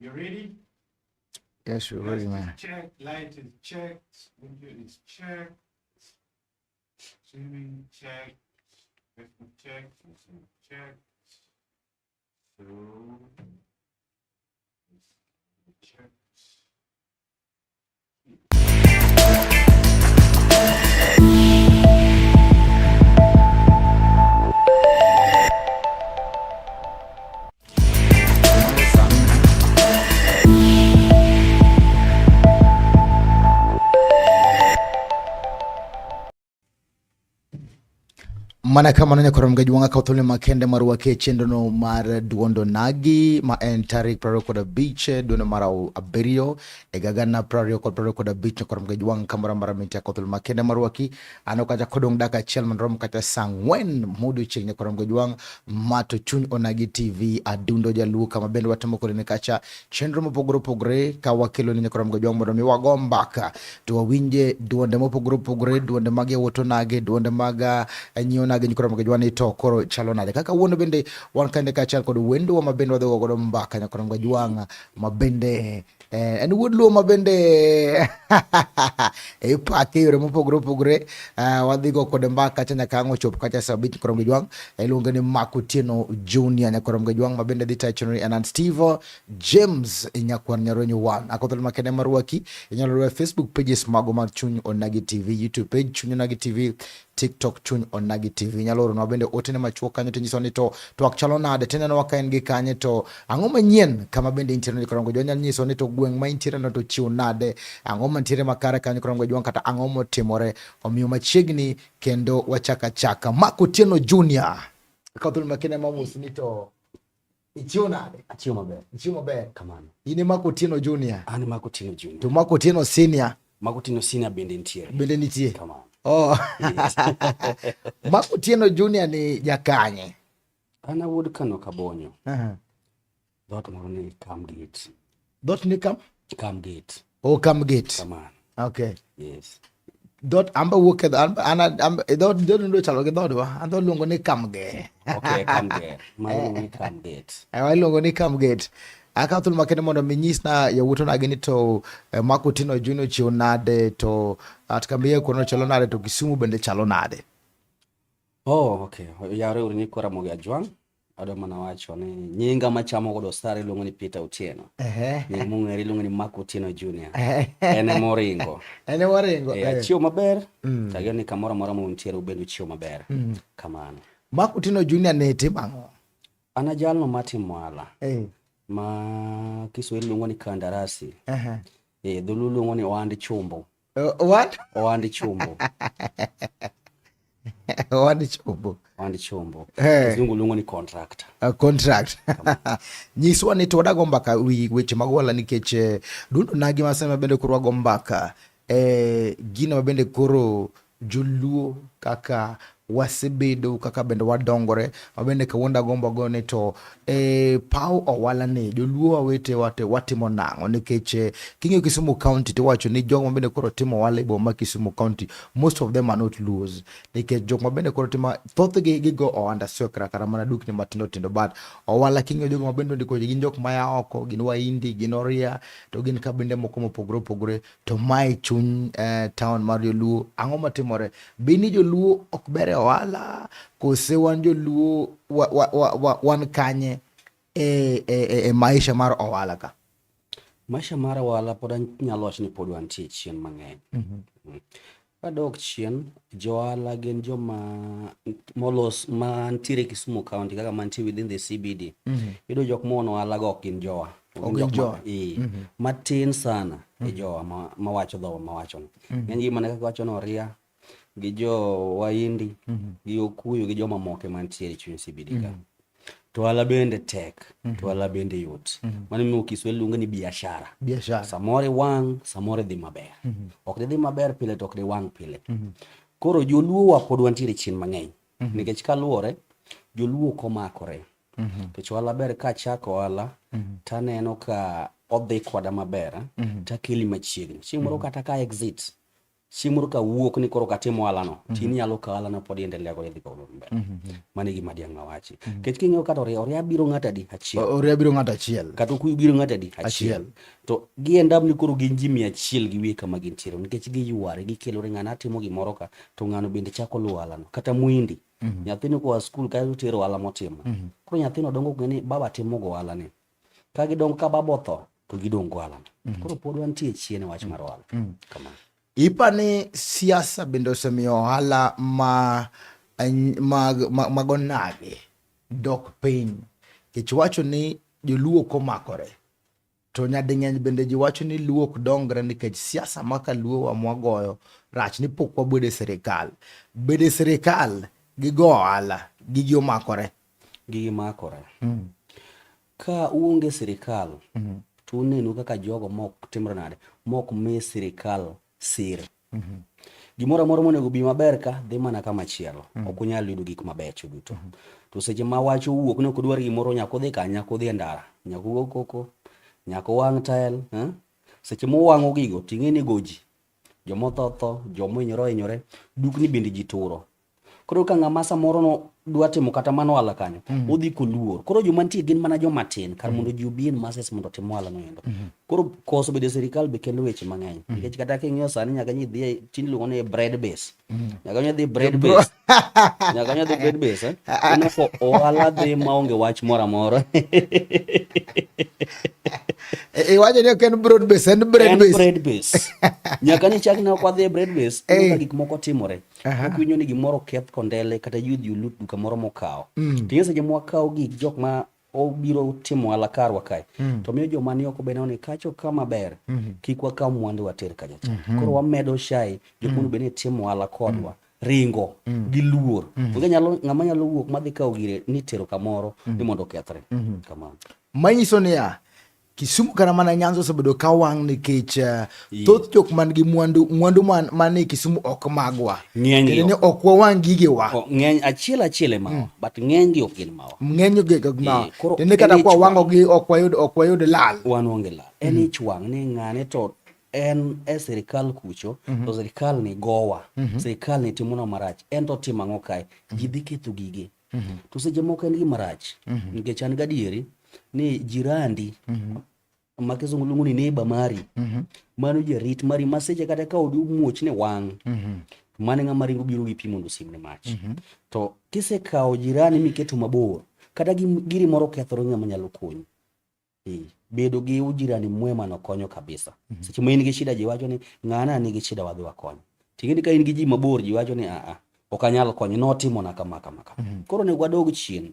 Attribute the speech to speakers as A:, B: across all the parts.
A: You ready?
B: Yes, we're ready, man.
A: Check, light is checked, video is checked, streaming checked, Facebook checked, YouTube checked. So, it's checked.
B: Mana kamano nyakoro mgaji wanga ka thuolo makende mar wake chenrono mar duond onagi ma en tarik 25 dweno mar abiriyo e gagana 2025 nyakoro mgaji wanga kamoro amora mintie ka thuolo makende mar waki ano kacha kodong' dakika achiel mondo rom kata saa ang'wen modiochieng' nyakoro mgaji wang' ma to chuny onagi TV adundo jaluo kama bende watimo kodene kacha chenro mopogore opogore ka wakelo ni nyakoro mgaji wang' mondo mi wago mbaka to wawinje duonde mopogore opogore, duonde mag yawuot onagi, duonde mag eh, nyi onagi nyikoro mag jwani to koro chalo nade. Kaka wuono bende wan kande kaachiel kod wendowa ma bende wadhigo godo mbaka nyakoro mag jwang' ma bende eh, en wuod luo ma bende ipake e yore mopogore opogore. Eh, wadhigo kode mbaka kacha nyaka ang' ochop kacha saa abich nyakoro mag jwang' iluonge ni Mark Otieno Junior nyakoro mag jwang' ma bende dhi tayo chenro ni en Steve James Nyakwar Nyaronyo 1. Akothol makende marwaki inyalo luwa e Facebook pages mago mag Chuny Onagi TV, YouTube page Chuny Onagi TV, TikTok Chuny Onagi TV. Inyalo oronwa bende otene machuok kanyo tinyiso ni to twak chalo nade, tinenowa ka en gi kanye to ang'o manyien kama bende intiere ni korongo jonyal nyiso ni to gweng' ma intiere no to chiw nade, ang'o mantiere makare kanyo korongo jwang' kata ang'o motimore. Omiyo machiegni kendo wachaka chaka. Mark Otieno Junior. Kathol makende mamos ni to Ichiwo nade?
C: Achiwo maber.
B: Ichiwo maber.
C: Kamano.
B: In e Mark Otieno Junior.
C: An e Mark Otieno Junior.
B: To Mark Otieno Senior.
C: Mark Otieno Senior bende nitie.
B: Bende nitie.
C: Kamano.
B: Oh.
C: Yes.
B: Mark Otieno Junior ni jakanye?
C: An awuod Kano Kabonyo.
B: Uh -huh.
C: Dhoot moro ni Kamgate.
B: Dhoot ni Kam?
C: Kamgate.
B: Oh, Kamgate.
C: Kamano.
B: Okay.
C: Yes.
B: Dhoot amba wuok e an dhoot dhoot ndo chalo gi dhoodwa. An dhoot luongo ni Kamge.
C: Okay, Kamge. Ma iluongo ni Kamgate.
B: Eh, iluongo ni Kamgate. Akawo thuolo makende mondo mi nyisna yawuot onagi ni to eh, Mark Otieno Junior ochiwo nade to at Kambiye kono chalo nade to Kisumu bende chalo nade.
C: Oh, okay. Oyawre uru nyikwa Ramogi Ajwang'. Adwa mana wacho ni nyinga machamo godo osara iluongo ni Peter Otieno. Nying mong'ere iluongo ni Mark Otieno Junior. En ema oringo.
B: En ema oringo.
C: Eh, achiewo maber. Tageno ni kamoro amora ma untiere ubed uchiewo maber. Kamano.
B: Mark Otieno Junior ne timo ang'o?
C: An ajalno matimo ohala.
B: Eh.
C: Ma Kiswahili luongo ni kandarasi.
B: Uh-huh.
C: Eh, dholuo luongo ni ohand chumbo.
B: What?
C: Ohand chumbo.
B: Ohand chumbo.
C: Ohand chumbo.
B: Hey.
C: Kizungu luongo ni contractor.
B: Contract. Nyiswa ni to wadago mbaka wi weche mag ohala nikech eh, dundo nagi masema bende koro wago mbaka eh, gino ma bende koro joluo kaka wasebedo kaka bende wadongore ma bende kawuono dagombo go ni to e, paw owala ni joluo wawetewa to watimo nang'o nikech eh, king'iyo Kisumu County tiwacho ni jogo ma bende koro timo ohala e boma ma Kisumu County most of them are not Luos nikech jok ma bende koro timo thothgi gigo ohanda swekra kata mana dukni matindo tindo but ohala king'iyo jogo ma bende ondiko gin jok maya oko gin Wahindi gin Oria to gin kabinde moko mopogore opogore to mae chuny eh, town mar joluo ang'o matimore be ni joluo ok ber e ohala kose wan joluo wa, wa, wa, wa, wan kanye e, e, e, e maisha mar ohala ka
C: Maisha mar ohala pod anyalo wacho ni pod wantie chien mang'eny. Mm. Kadok chien, johala gin joma molos mantiere Kisumu County kaka mantie within the CBD. Iyudo jok mono ohala go ok gin jowa.
B: Ok gin jowa.
C: Ee, matin sana e jowa ma, mawacho dhowa mawachono. Ng'eny gi mana kaka wacho ni Oria gi jo Wahindi gi Okuyu gi joma moke mantiere e chuny CBD ka. To ohala bende tek, to ohala bende yot. Mano emomiyo Kiswahili luonge ni biashara.
B: Biashara.
C: Samoro iwang', samoro idhi maber. Ok didhi maber pile to ok diwang' pile. Koro joluo wa pod wantiere chien mang'eny. Nikech kaluwore, joluo ok omakore. Nikech ohala ber kachako ohala, taneno ka odhi koda maber, takeli machiegni. Chieng' moro kata ka exit, Chieng' moro ka wuok ni koro katim ohalano, to in inyalo kawo ohalano pod iendelea godo idhi godo mbele. Mano e gima diang' awachi. Nikech king'iyo kata Oria, Oria biro ng'ato adi? Achiel.
B: Oria biro ng'ato achiel.
C: Kata Okuyu biro ng'ato adi? Achiel. To gi end up ni koro gin ji 100 gi wiye kama gintiere nikech giyware, gikelore ng'ano atimo gimoro ka to ng'ano bende chako luwo ohalano. Kata Muhindi, nyathini koa skul kae otero ohala motimo. Koro nyathino dongo kong'e ni baba timo go ohalani. Ka gidongo ka baba otho to gidong' go ohalano. Koro pod wantie chien e wach mar ohala. Kamano.
B: Ipa ni siasa bende osemiyo ohala ma mag onagi dok piny. Nikech wacho ni joluo ok omakore. To nyading'eny bende ji wacho ni Luo ok dongre nikech siasa ma ka Luo wa mwagoyo rach ni pok wabedo e sirikal. Bedo e sirikal gi go ohala gigi omakore.
C: Gigi makore. Ka uonge sirikal to unenu kaka jogo mok timre nade mok mi sirikal sir. Gimoro amora monego bi maber ka dhi mana kama chielo. Ok unyal yudo gik mabecho duto. To seche ma wach owuok ni ok udwar gimoro nyaka udhi kanye? Nyaka udhi e ndara, nyaka ugo koko, nyaka uwang' tael. Seche muwang'o gigo ting'e ni go ji. Joma otho otho, joma ohinyore ohinyore, dukni bende ji turo. Koro ka ng'ama samoro no dwa timo kata mana ohala kanyo, odhi koluor. Koro joma nitie gin mana joma tin, kar mondo ji obi in masses mondo otim ohala no endo. Koro koso bedo e sirikal be kelo weche mang'eny. Nikech kata king'iyo sani nyaka nyi dhi e tinde iluongo ni bread base. Nyaka nyi dhi bread base. Nyaka nyi dhi bread base. Eh? Ineno ko ohala dhi maonge wach moro amora.
B: Iwacho ni ok en broad base, en bread
C: En
B: base.
C: bread base. Nyaka ni chak ne ok wadhi e bread base, ineno ka gik moko timore. Ok winjo ni gimoro oketh kondele kata ji odhi olut duka moro mokawo. To ing'e seche mwakawo gik jok ma obiro timo ohala karwa kae, to miyo joma ni oko be neno ni kacho kama ber, kik wakaw mwandu water kacha cha. Koro wamedo shy jok monego bed ni timo ohala kodwa. Ringo gi luor. Onge nyalo ng'ama nyalo wuok madhi kawo gire ni tero kamoro ni mondo okethre. Kamano.
B: Manyiso niya, Kisumu kata mana Nyanza osebedo ka wang' nikech thoth jok man gi mwandu, mwandu man e Kisumu ok magwa.
C: Ng'eny
B: Tiende ni ok wawang' gigewa.
C: Oh, ng'eny achiel achiel e mawa, but ng'eny gi ok gin mawa.
B: Ng'eny gi ok mawa.
C: Koro
B: Tiende kata
C: en
B: kwa
C: ich
B: wang'o gi ok wayud lal.
C: Wan onge lal. En ich wang' ni ng'ane to en e sirikal kucho, to sirikal ni gowa, sirikal ni timonwa marach, en to otimo ang'o kae? Ji dhi ketho gige. To seche moko en gima rach, nikech an gadieri ni jirandi ma kizungu luongo ni neighbor mari, mano jarit mari ma seche kata ka odi omuoch ni wang', mano e ng'ama ringo biro gi pi mondo osimne mach. To kisekawo jirani miketo mabor, kata giri moro okethore ng'ama nyalo konyi. Bedo gi ujirani mwema no konyo kabisa. Seche ma in gi shida ji wacho ni ng'ana nigi shida wadhi wakony. Ting'e ni ka in gi ji mabor ji wacho ni aa ok anyal konyo notimona kama kama kama. Koro onego wadog chien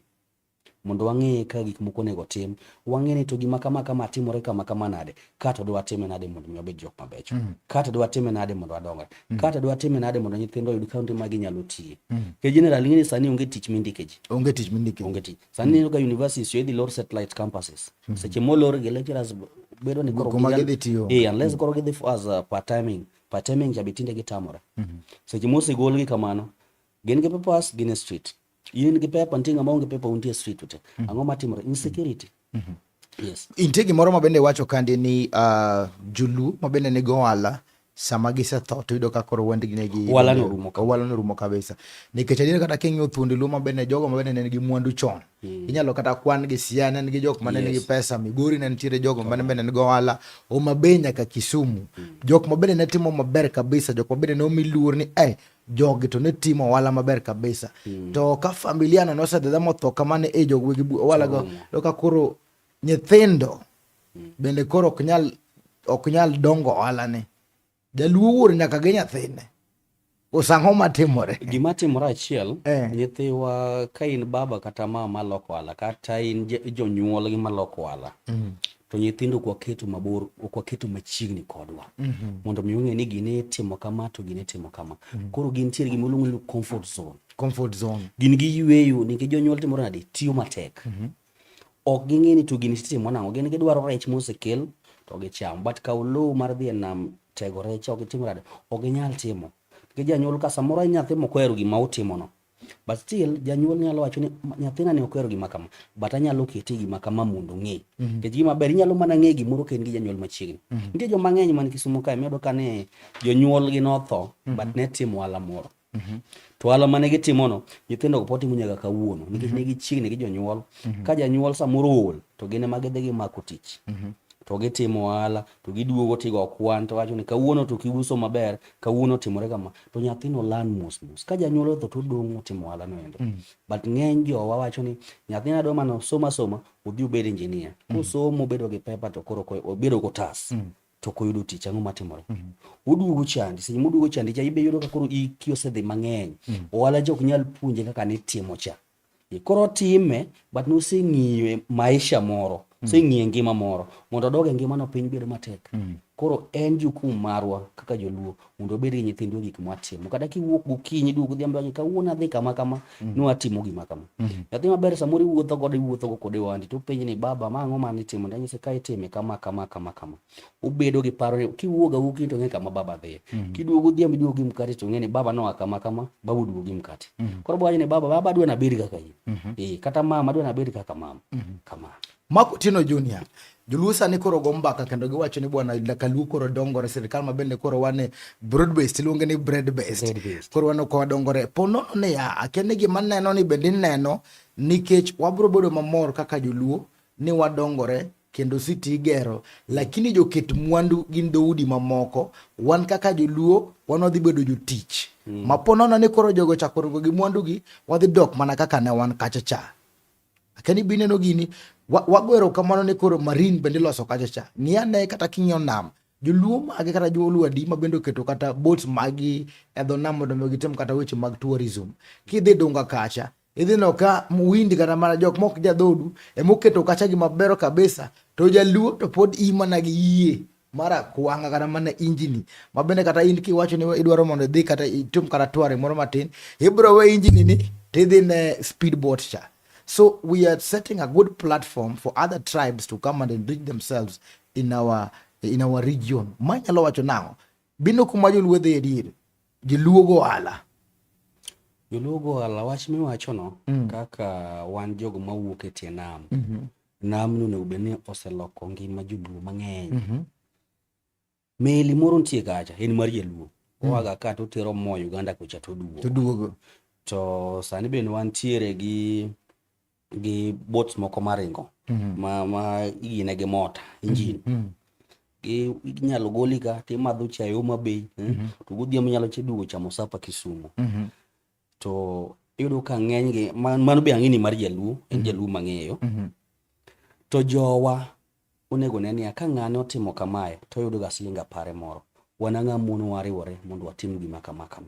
C: mondo wang'e ka gik moko onego tim, wang'e ni to gima kama kama timore kama kama nade, kato dwa time nade mondo mi wabed jok mabecho, kato dwa time nade mondo wadongre, kato dwa time nade mondo nyithindo oyud kaunti ma ginyalo tiye. Nikech general ing'e ni sani onge tich mindike ji.
B: Onge tich mindike.
C: Onge tich. Sani ineno ka universities yo idhi lor satellite campuses. Seche molor gi lecturers bedo ni koro
B: Kuma gidhi tiyo.
C: Unless koro gidhi as a part timing. Part timing cha be tinde gitamore. Seche mosegol gi kamano, gin gi papers, gin e street. In gi paper, nitie ng'ama onge paper, untie e street ute. Ang'o matimore? Insecurity. Yes.
B: Nitie gimoro ma bende iwacho kandi ni joluo ma bende nigi ohala sama gisetho to iyudo ka koro wendgi negi
C: Ohala no orumo
B: kabisa. Ohala no orumo kabisa. Nikech adier kata king'iyo thuondi luo ma bende jogo ma bende ne nigi mwandu chon. Inyalo kata kwan gi Siaya ne nigi jok mane nigi pesa, Migori ne nitiere jogo mane bende nigi ohala, Homa Bay nyaka Kisumu. Jok ma bende ne timo maber kabisa, jok ma bende ne omi luor ni jogi to ne timo ohala maber kabisa. To ka familia no nosedhi motho kamano e jogo wegi ohala go, to ka koro nyithindo bende koro ok nyal dongo ohala ni. Jaluo wuor nyaka gi nyathine. Koso ang'o matimore?
C: Gima timore achiel, nyithiwa ka in baba kata mama loko ohala, kata in jonyuol gi maloko ohala, to nyithindo ok waketo mabor, ok waketo machiegni kodwa. Mondo mi ong'e ni gini itimo kama to gini itimo kama. Koro gintiere gima iluongo ni comfort zone.
B: Comfort zone.
C: Gin gi yueyo nikech jonyuol timore nade? Tiyo matek. Ok ging'e ni to gini titimo nang'o. Gin gidwaro rech mosekel to gicham. But kawo lowo mar dhi e nam tego rech ok gitim nade? Ok ginyal timo. Nikech janyuol ka samoro en nyathi mok ohero gima utimono. But still janyuol nyalo wacho ni nyathina ni ok ohero gima kama, but anyalo kete gima kama mondo ong'e. Nikech gima ber inyalo mana ng'e gimoro ka in gi janyuol machiegni. Nitie joma ng'eny man Kisumo kae miyudo ka ni jonyuol gi notho but ne timo ohala moro. To ohala mane gitimono, nyithindo go pod timo nyaka kawuono nikech ne gichiegni gi jonyuol. Ka janyuol samoro ool to gin ema gidhi gimako tich. To gitimo ohala to giduogo tigo kwan to wacho ni kawuono to kiuso maber, kawuono otimore kama. To nyathino learn mos mos. Ka janyuol otho to odong' otimo ohala no endo. But ng'eny jowa wacho ni nyathina dwa mana osom asoma odhi obed engineer. Kosomo obedo gi paper to koro obedo gotas. To ok oyudo tich, ang'o matimore? Oduogo chandi, seche moduogo chandi cha ibe yudo ka koro iki osedhi mang'eny. Ohala cha ok nyal puonje kaka nitimo cha. Koro otime but noseng'iyo e maisha moro, oseng'iyo e ngima moro. Mondo odog e ngimano piny bedo matek. Koro en jukumu marwa kaka joluo mondo wabed gi nyithindwa gik mwatimo. Kata kiwuok gokinyi iduogo godhiambo iwacho kawuono adhi kama kama, nwatimo gima kama. Nyathi maber samoro iwuotho godo iwuotho go kode wandi to openji ni baba ma ang'o mane itimo? To anyise ka itime kama kama kama kama. Obedo gi paro ni kiwuok gokinyi to ong'e kama baba dhiye. Kiduogo godhiambo iduogo gi mkate to ong'e ni baba noa kama kama, baba oduogo gi mkate. Koro obo wacho ni baba, baba adwa nabed kaka in. Kata mama adwa nabed kaka mama. Kama.
B: Mark Otieno Junior, Joluo sani koro go mbaka kendo giwacho ni bwana Kaluo koro dongore, sirikal ma bende koro wane broad based, iluonge ni bread based.
C: Bread based.
B: Koro wan ok wadongore. Po nono niya, akia ni gima neno ni bende ineno nikech wabro bedo mamor kaka joluo ni wadongore kendo city igero, lakini joket mwandu gin dhoudi mamoko. Wan kaka joluo wan wadhi bedo jotich. Ma po nono ni koro jogo ochako ringo gi mwandugi, wadhi dok mana kaka ne wan kacha cha. Akia ni bineno gini, wago erokamano ni koro marine bende iloso kacha cha. Ng'i ane kata king'iyo nam, joluo mage kata joluo adi ma bende oketo kata boats magi e dho nam mondo mi gitim kata weche mag tourism. Kidhi Dunga kacha, idhi neno ka Muhindi kata mana jok mok jadhodu emoketo kacha gima bero kabisa, to jaluo to pod imana gi yie mar akwanga kata mana injini ma bende kata in kiwacho ni idwaro mondo idhi kata itim kata tware moro matin, ibro we injini ni tidhi ne speedboat cha. So we are setting a good platform for other tribes to come and enrich themselves in our region. Ma nyalo wacho nang'o? Bino kuma joluo dhi adier. Joluo go ohala.
C: Joluo go ohala, wach miwachono kaka wan jogo mawuok e tie nam. Namno onego bed ni oseloko ngima joluo mang'eny. Meli moro nitie kacha, en mar jaluo. Oaga ka to otero mo Uganda kocha to oduogo.
B: To duogo.
C: To sani bende wantiere gi boats moko maringo ma igine gi mota, engine. Gi inyalo goli ka timadho chae Homa Bay, to godhiambo inyalo duogo chamo sapa Kisumo. To iyudo ka ng'eny gi mano be ang'e ni mar jaluo, en jaluo mang'eyo. To jowa onego ne niya ka ng'ane otimo kamae to oyudo ga siling apare moro. Wan ang'a mono wariwore mondo watim gima kama kama.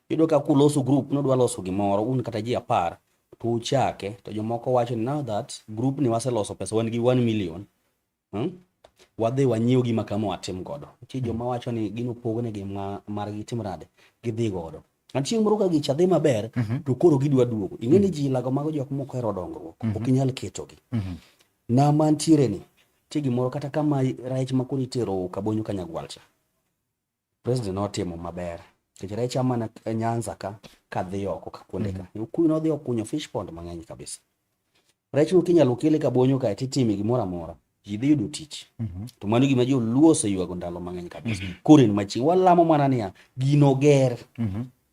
C: Iyudo ka kuloso group nudwa loso gimoro un kata ji 10 to uchake to jomoko wacho ni now that group ni waseloso pesa wan gi 1 million. Wadhi wanyiew gima kama watim godo. Nitie joma wacho ni gino pognegi margi tim nade, gidhi godo. An chieng' moro ka gicha dhi maber to koro gidwa duogo. Ing'e ni ji lago mago jok mok ohero dongruok, ok inyal ketogi. Nam mantiere ni, nitie gimoro kata kama rech ma koro itero Kabonyo Kanyagwal cha. President notimo maber. Nikech rech a mana Nyanza ka kadhi oko ka kuonde ka. Okuyu nodhi okunyo fish pond mang'eny kabisa. Rech no kinyalo kele Kabonyo kae titime gimoro amora, ji dhi yudo tich. To mano gima joluo oseywago ndalo mang'eny kabisa. Koro en machiegni. Walamo mana niya, gino ger.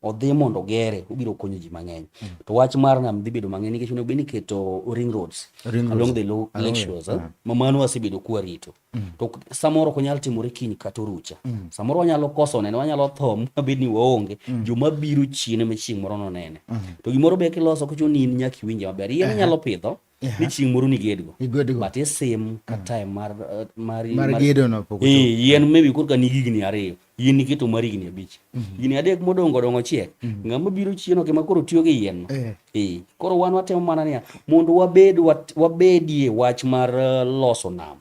C: Odhi mondo ogere, obiro konyo ji mang'eny. To wach mar nam dhi bedo mang'eny nikech onego bed ni iketo ring roads
B: Ring roads.
C: along the lake shores, ma mano wasebedo kwarito. To samoro ok onyal timore kiny kata orucha. Samoro wanyalo koso nene, wanyalo tho mabed ni waonge. Joma biro chien ema chieng' moro nonene. To gimoro be kiloso kochuno ni in nyaka iwinje maber. Yien inyalo pidho ni chieng' moro nigedgo.
B: Igedgo.
C: But isim ka time mar mar
B: Mar gedo no pok ochopo.
C: Yien maybe korka nigi higni 2, yien iketo mar higni 5. Higni 3 modong' odongo chiek. Ng'ama biro chien ok ema koro tiyo gi yien no. Koro wan watemo mana niya mondo wabed wabedie wach mar loso nam.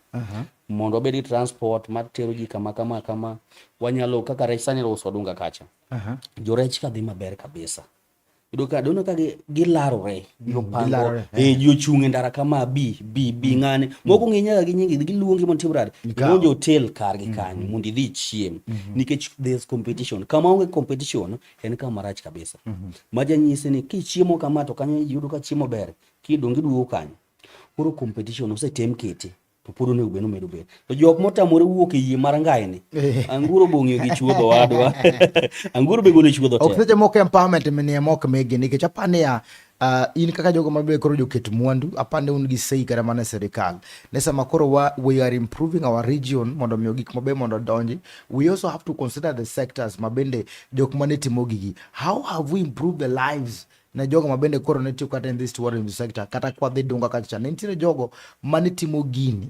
C: Mondo wabed gi transport mar tero ji kama kama kama. Wanyalo kaka rech sani iuso Dunga kacha. Jorech ka dhi maber kabisa. Iyudo ka dongo ka gilarore ji opango
B: gilarore,
C: eh, ji ochung' e ndara kama bi bi bi ng'ane moko ng'e nyaka gi nyingi giluongi mondo itim rade
B: Ikaw.
C: idonjo hotel kargi kanyo mondo idhi ichiem nikech there's competition. Kama onge competition en kama rach kabisa. Ma janyisi ni kichiemo kama to kanyo iyudo ka chiemo ber, kidong' iduogo kanyo. Koro competition osetem kete to pod onego bed ni omedo bet. To jok motamore wuok e yie mar ngai ni, anguro be ong'iyo gi chuodho wadwa. Anguro be golo chuodho
B: Ok
C: te.
B: seche moko empowerment minie mok megi nikech apani niya in kaka jogo mabe koro joket mwandu apani un gi sei kata mana e sirikal ne sama koro wa, we are improving our region mondo miyo gik mabeyo mondo odonji. We also have to consider the sectors ma bende jok mane timo gigi. How have we improved the lives ne jogo ma bende koro ne tiyo kata in this tourism sector kata kwa dhi dunga kacha ne nitiere jogo mane timo gini?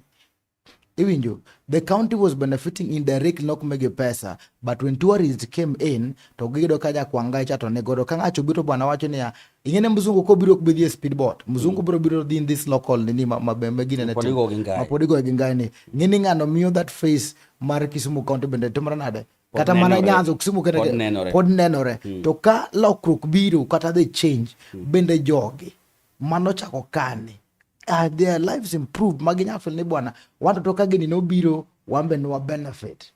B: Iwinjo, the county was benefiting indirectly nok mege pesa, but when tourists came in to giyudo ka jakwangae cha to ne godo ka ng'acho biro bwana wacho niya ing'ene mzungu kobiro ok bi dhi e speedboat, mzungu biro biro dhi in this local nini ma gine ne
C: Pod
B: timo.
C: igo gi ngai.
B: Ma pod igoyo gi ngai ni ng'eni ng'ano miyo that face mar Kisumu County bende timore nade
C: Pod
B: kata mana
C: nenore.
B: Nyanza Kisumu kende
C: Pod nenore.
B: pod nenore. To ka lokruok biro kata the change bende jogi manochako kani, are their lives improved ma ginya feel ni bwana wan to ka gini nobiro wan be nwa benefit?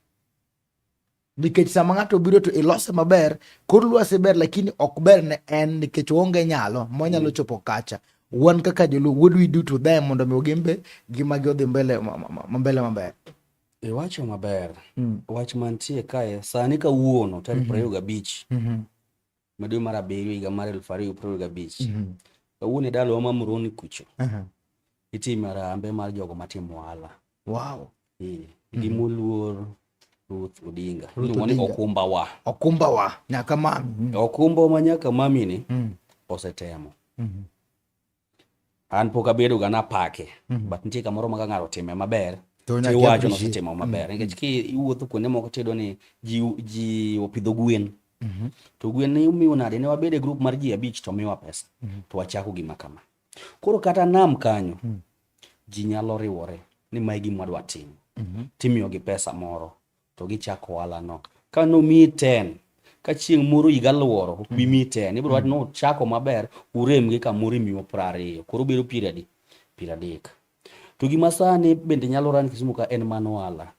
B: Nikech sama ng'ato obiro to ilose maber, kor lwasi ber, lakini ok ber ne en nikech oonge nyalo monyalo chopo kacha. Wan kaka joluo, what do we do to them mondo mi gin be gima gi odhi mbele mbele maber?
C: Iwacho maber. Wach mantie kae sani kawuono tarik 25 ma dwe mar abiriyo higa mar 2025. Kawuono e dalawa ma Muhoroni kucho itimo harambee mar jogo matimo ohala. Eh, gi moluor Ruth Odinga.
B: Ruth
C: Iluongo ni
B: Odinga.
C: Okumba wa.
B: Okumba wa nyaka mami.
C: Okumba ma nyaka mami ni osetemo. An pok abedo ga napake, but nitie kamoro ma ka ng'ato otime maber
B: To nyaka
C: tiwacho
B: appreciate.
C: nosetimo maber nikech ki iwuotho kuonde moko tiyudo ni ji opidho gwen to gwen ni imiyo nade ne wabedo e group mar ji 5 to miwa pesa to wachako gima kama. Koro kata nam kanyo ji nyalo riwore ni mae gima wadwa timo, timiyogi pesa moro to gichako ohala no. Ka nomiyi 10 ka chieng' moro higa luoro ok bi miyi 10, ibiro wacho ni ochako maber urem gi kamoro imiyo 20 koro bedo piero adi? 30. To gima sani bende nyalo ran Kisumu ka en mana ohala.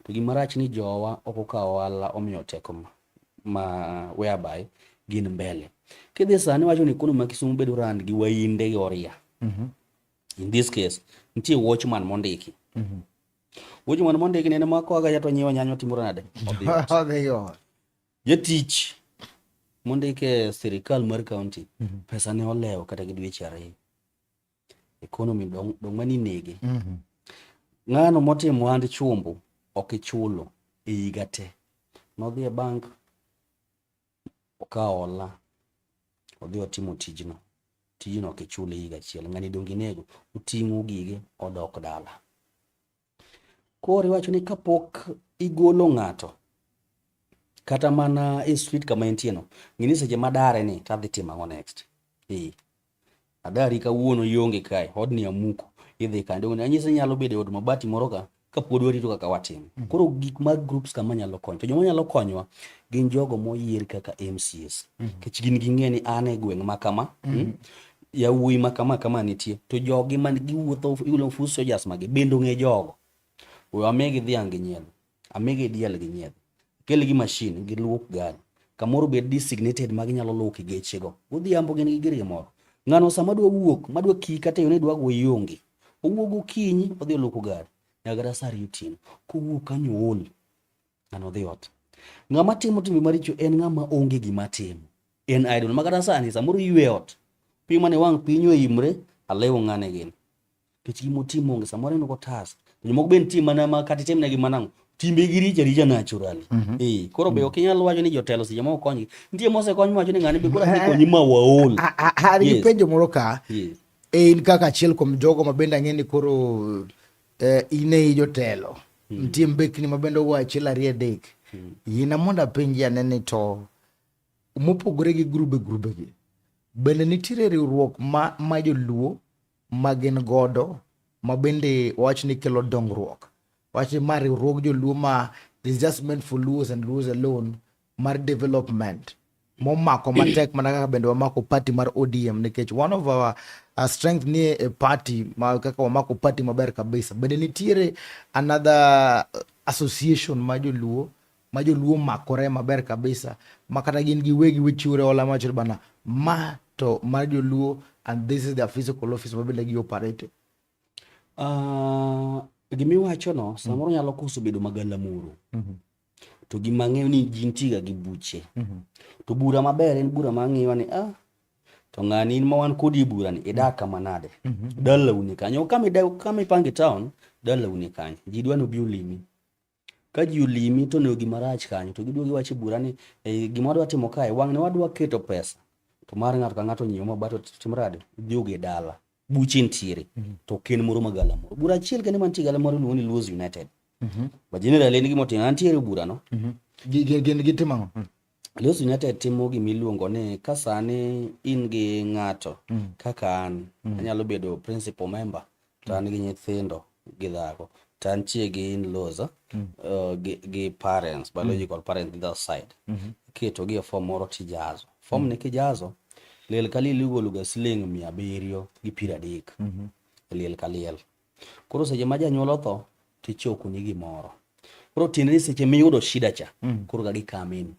C: To gima rach ni jowa ok okawo ohala omiyo teko ma whereby gin mbele. Kidhi sani wacho ni kono ma Kisumu bedo ran gi wainde gi oria. In this case nitie watchman mondiki. Watchman mondiki nene ma koa kacha to nyiewo nyanya otimore nade? Odhi ot.
B: Odhi ot.
C: Jatich mondiki e sirikal mar county pesa ne olewo kata gi dweche 2. Economy dong mani nege. Ng'ano motimo ohand chumbo ok ichulo e higa te. Nodhi e bank okawo hola odhi otimo tijno. Tijno ok ichule higa achiel. Ng'ani dong inego oting'o gige odok dala. Koro iwacho ni kapok igolo ng'ato kata mana e street kama entie no, ng'e ni seche madare ni to adhi timo ang'o next. Adari kawuono ionge kae, odni amuko, idhi kanye. Donge anyisi inyalo bedo e od mabati moro ka kapod warito kaka watimo. Koro gik mag groups kama nyalo konyo. To joma nyalo konyowa gin jogo moyier kaka MCAs. Nikech gin ging'e ni an e gweng' ma kama, yawuoyi ma kama kama nitie. To jogi man giwuotho iluongo foot soldiers magi bende ong'e jogo. We amigi dhiang' gi nyiedho, amigi diel gi nyiedho, akel gi machine giluok gari. Kamoro bed designated ma ginyalo luoko gechego. Godhiambo gin gi girgi moro. Ng'ano sama dwa wuok, madwa ki kata yo ni dwa go ionge. Owuok gokinyi odhi oluoko gari nyaka kata saa 2 otieno. Kowuok kanyo ool, ng'ano dhi ot. Ng'ama timo timbe maricho en ng'ama onge gima timo. En idle. Ma kata sani samoro iywe ot. Piny mane wang' piny oimre, alewo ng'ane gini. Nikech gima otimo onge, samoro en otas. To jomoko be nitie mana ma kata itimnegi mana ang'o, timbegi richo aricha naturally. Koro be ok inyal wacho ni jotelo seche moko konygi. Nitie mosekony mawacho ni ng'ani be koro adhi konyi ma waol.
B: An gi penjo moro ka. In kaka achiel kuom jogo ma bende ang'e ni koro in ei jotelo. Nitie mbekni ma bende ogo 1 2 3. Yina mondo apenji ane ni to mopogore gi grube grube gi, bende nitiere riwruok ma joluo ma gin godo ma bende wach ni kelo dongruok? Wach ni ma riwruog joluo ma is just meant for Luos and Luos alone mar development. Momako matek mana kaka bende wamako party mar ODM, nikech one of our strength ni e party ma kaka wamako party maber kabisa. Bende nitiere another association ma joluo makore maber kabisa, ma kata gin giwegi wichiwre hola mawacho bana ma to mar joluo, and this is their physical office ma bende gi operate?
C: Gimiwachono samoro nyalo koso bedo magalamoro. To gima ang'eyo ni ji nitie ga gi buche. To bura maber en bura ma ng'iyo ni to ng'ani, in ma wan kodi e bura ni, idak kama nade? Dalau ni kanyo. Kama idak, kama ipango e town, dalau ni kanyo. Ji dwa ni obi olimi. Ka ji olimi to onego gima rach kanyo, to giduogo giwacho e bura ni gima wadwa timo kae, wang' ni wadwa keto pesa. To mar ng'ato ka ng'ato nyiew mabati to tim rade, odhi e dala. Buche nitiere. To ok en moro magalamoro. Bura achiel kende mantie galamoro iluongo ni Luos United. But generally en gima otimo, antiere e bura no.
B: Gin gitimo ang'o?
C: Luos United timo gima iluongo ni ka sani in gi ng'ato kaka an, anyalo bedo principal member to an gi nyithindo gi dhako to antie gi in-laws, gi parents, biological parents the other side. Iketo gi e form moro tijazo. Form ni kijazo, liel ka liel igolo ga siling 730 e liel ka liel. Koro seche ma janyuol otho, tichoko ni gimoro. Koro tiende ni seche miyudo shida cha, koro ka gikamini.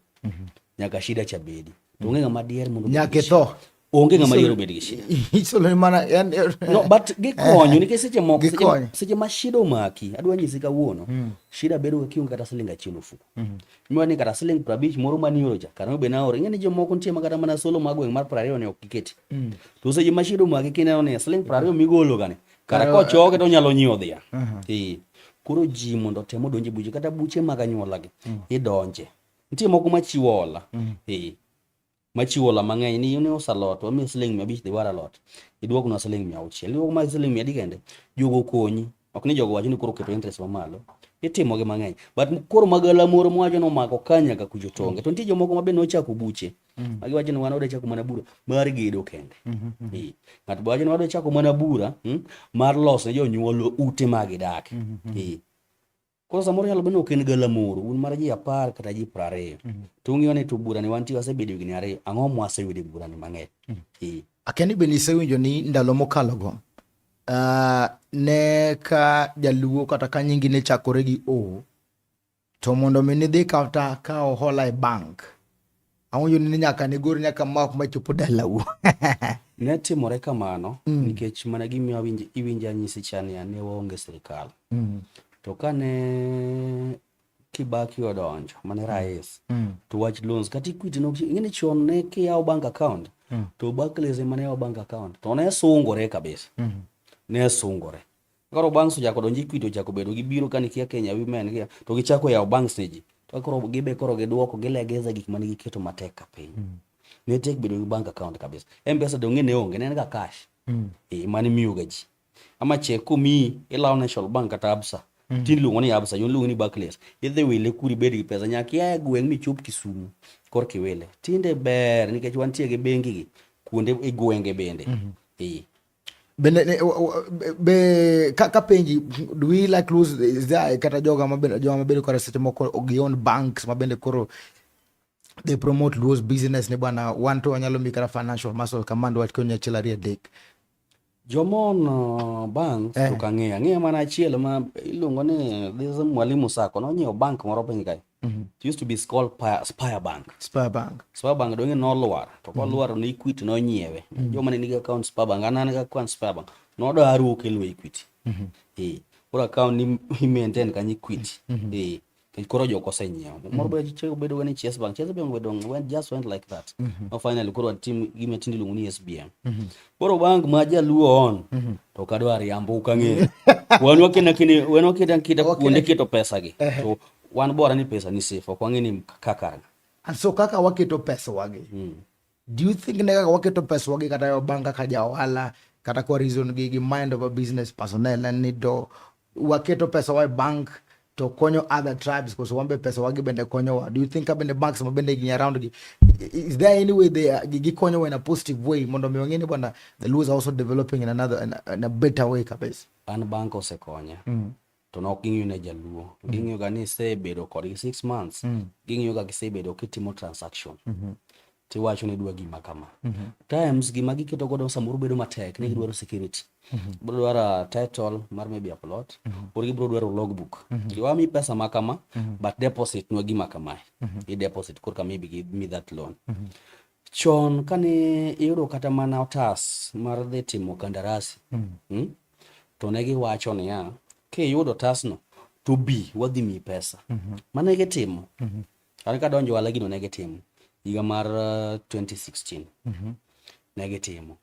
C: Nyaka shida cha bedi. To onge ng'ama dier mondo obed
B: Nyaka
C: gi shida.
B: itho.
C: Onge ng'ama dier obed gi shida.
B: Isolo ni mana en.
C: No, but gikonyo nikech seche moko
B: Gikonyo.
C: Seche ma shida omaki, adwa nyisi kawuono, shida bedo ga kionge kata siling achiel ofuko. Miwa ni kata siling 50 moro manioro cha, kata be naoro. Ing'e ni jomoko nitie ma kata mana solo mar gweng' mar 20 ne ok giketi. To seche ma shida omaki kineno ni siling 20 migolo gani, kara kochoke to onyalo nyiewo dhiang'. Eh. Koro ji mondo otem odonj e buche, kata buche mag anyuola gi, idonje. Nitie moko machiwo hola. Eh. Machiwo hola mang'eny ni in iuso alot, wamiyi siling 500 dhi war alot, iduoknwa siling 600, iduok ma siling mia adi kende, jogo konyi. Ok ni jogo wacho ni koro keto interest mamalo, itimo gi mang'eny. But koro magalamoro mwacho ni omako ka nyaka kucho tonge. To nitie jomoko ma be nochako buche. Ma giwacho ni wan wadwa chako mana bura mar gedo kende. Eh, ng'ato be wacho ni wadwa chako mana bura mar loso ne jonyuol ute ma gidake. Eh. Koro samoro nyalo bedo ni ok en galamoro, un mar ji 10 kata ji 20. To ung'iyo ni to bura ni wantie wasebedo higni 2, ang'o mwaseyudo e bura ni mang'eny? Eh.
B: Akia ni bende isewinjo ni ndalo mokalogo ne ka jaluo kata ka nyingi ne chakore gi O, to mondo mi nidhi kata kawo hola e bank, awinjo ni nyaka nigor nyaka map machopo dalau.
C: Ne timore kamano nikech mana gima iwinjo anyisi cha niya, ne waonge sirikal. To kane Kibaki odonjo mane rais, to wach loans kata Equity nok, ing'e ni chon ne kiyawo bank account to Barclays ema ne yawo bank account to ne sungore kabisa. Ne sungore. Koro banks ochako donjo, Equity ochako bedo gibiro ka nikia Kenya Women gi to gichako yawo banks ne ji. To koro gibe koro giduoko gilegeza gik mane giketo matek ka piny. Ne tek bedo gi bank account kabisa. M-Pesa donge ne onge, ne en ga cash. Eh, mane imiyo ga ji. Ama check komiyi ilawo National Bank kata Absa. Tinde iluongo ni Absa, chon iluongo ni Barclays. Idhi wile kuri ibed gi pesa nyaka ia e gweng' michop Kisumu korka iwile. Tinde ber nikech wantie gi bengi gi kuonde e gwenge bende. Eh.
B: Bende be ka penji, do we like lose, is there kata joga mabedo kore seche moko gi own banks ma bende koro they promote Luo's business ni bwana wan to wanyalo mi kata financial muscle command wach konyo achiel ariyo adek?
C: Jomon banks to kang'eyo, ang'eyo mana achiel ma iluongo ni this Mwalimu Sacco nonyiewo bank moro piny kae. It used to be called Spire Bank.
B: Spire Bank.
C: Spire Bank donge nolwar, to kolwar ne Equity nonyiewe. Joma ne nigi account Spire Bank, an an gi account Spire Bank, nodar okelo Equity. Eh, koro account ni i maintain kanyo Equity. Eh, nikech koro jok osenyiewo. Moro be chiego bedo ga ni Chase Bank, Chase Bank bedo went just went like that. No finally koro watim gima tinde iluongo ni SBM. Koro bank ma jaluo on to ok adwar riambo, ok ang'eyo. Wan wakena kine wan wakena kita kuonde keto pesa gi. To wan bora ni pesa ni safe, ok wang'e ni kaka.
B: And so kaka waketo pesa wagi, do you think ne kaka waketo pesa wagi kata e bank kaka ja ohala kata kwa reason gi mind of a business personnel en ni to waketo pesa wa e bank to konyo other tribes koso wan be pesa wagi bende konyowa? Do you think ka bende banks ma bende gi around gi, is there any way they are, gikonyowa in a positive way mondo mi wang'e ni bwana the Luos are also developing in another in a better way kabisa?
C: An bank osekonya. To nok ging'iyo ne jaluo. Ging'iyo ga ni isebedo kodgi 6 months. Ging'iyo ga kisebedo kitimo transaction. Tiwacho ni idwa gima kama. Times gima giketo godo samoro bedo matek ni gidwaro security. Gibiro dwaro title mar maybe a plot or gibiro dwaro logbook. Giwami pesa ma kama but deposit nwa gima kamae. I deposit korka maybe give me that loan. Chon kane iyudo kata mana otas mar dhi timo kandarasi, To ne giwacho niya, kiyudo otasno to bi wadhi miyi pesa. Mano e gitimo. An kadonjo ohala gino ne gitimo higa mar 2016. Ne gitimo.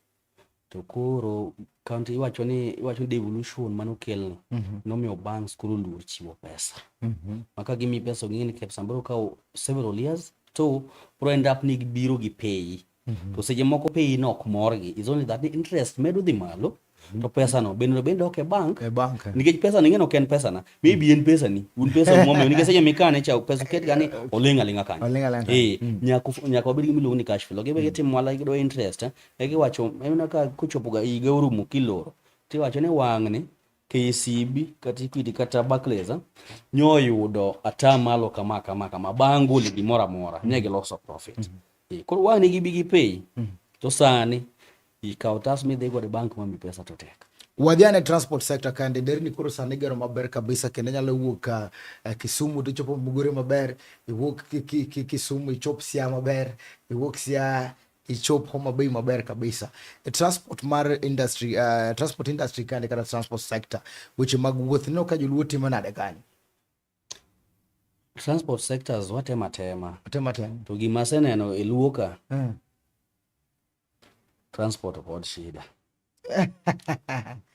C: To koro county iwacho ni devolution manokelni nomiyo banks koro luor chiwo pesa. Ma ka gimiyi pesa ging'e ni pesa biro kawo several years to biro end up ni gibiro gi pay. To seche moko pay no ok morgi. It's only that ni interest medo dhi malo to pesa no bende bende dok e bank
B: E bank.
C: nikech pesa ni ing'e ni ok en pesa na maybe en pesa ni un pesa momiyo nikech seche mikane cha pesa oket ga ni oling' aling'a kanyo.
B: Oling' aling'a kanyo.
C: Eh, nyaka wabed gi miluongo ni cash flow. Gibe gitimo ohala gidwa interest e giwacho en ka kochopo ga higa orumo kiloro tiwacho ni wang'ni KCB kata Equity kata Barclays nyoyudo atamalo kama kama kama bang' golo gimoro amora ne giloso profit. Eh, koro wang'ni gibi gi pay to sani ikawo otas midhi godo e bank mami pesa to tek.
B: Wadhi ane transport sector kande nderni koro sani gero maber kabisa kendo inyalo wuok Kisumu to ichopo Mugore maber, iwuok Kisumu ichop Siaya maber, iwuok Siaya ichop Homa Bay maber kabisa. E transport mar industry, transport industry kande kata transport sector, weche mag wuoth ineno ka joluo timo nade kanyo?
C: Transport sectors watemo atema.
B: Watemo atema.
C: To gima aseneno e luo ka, transport kod shida.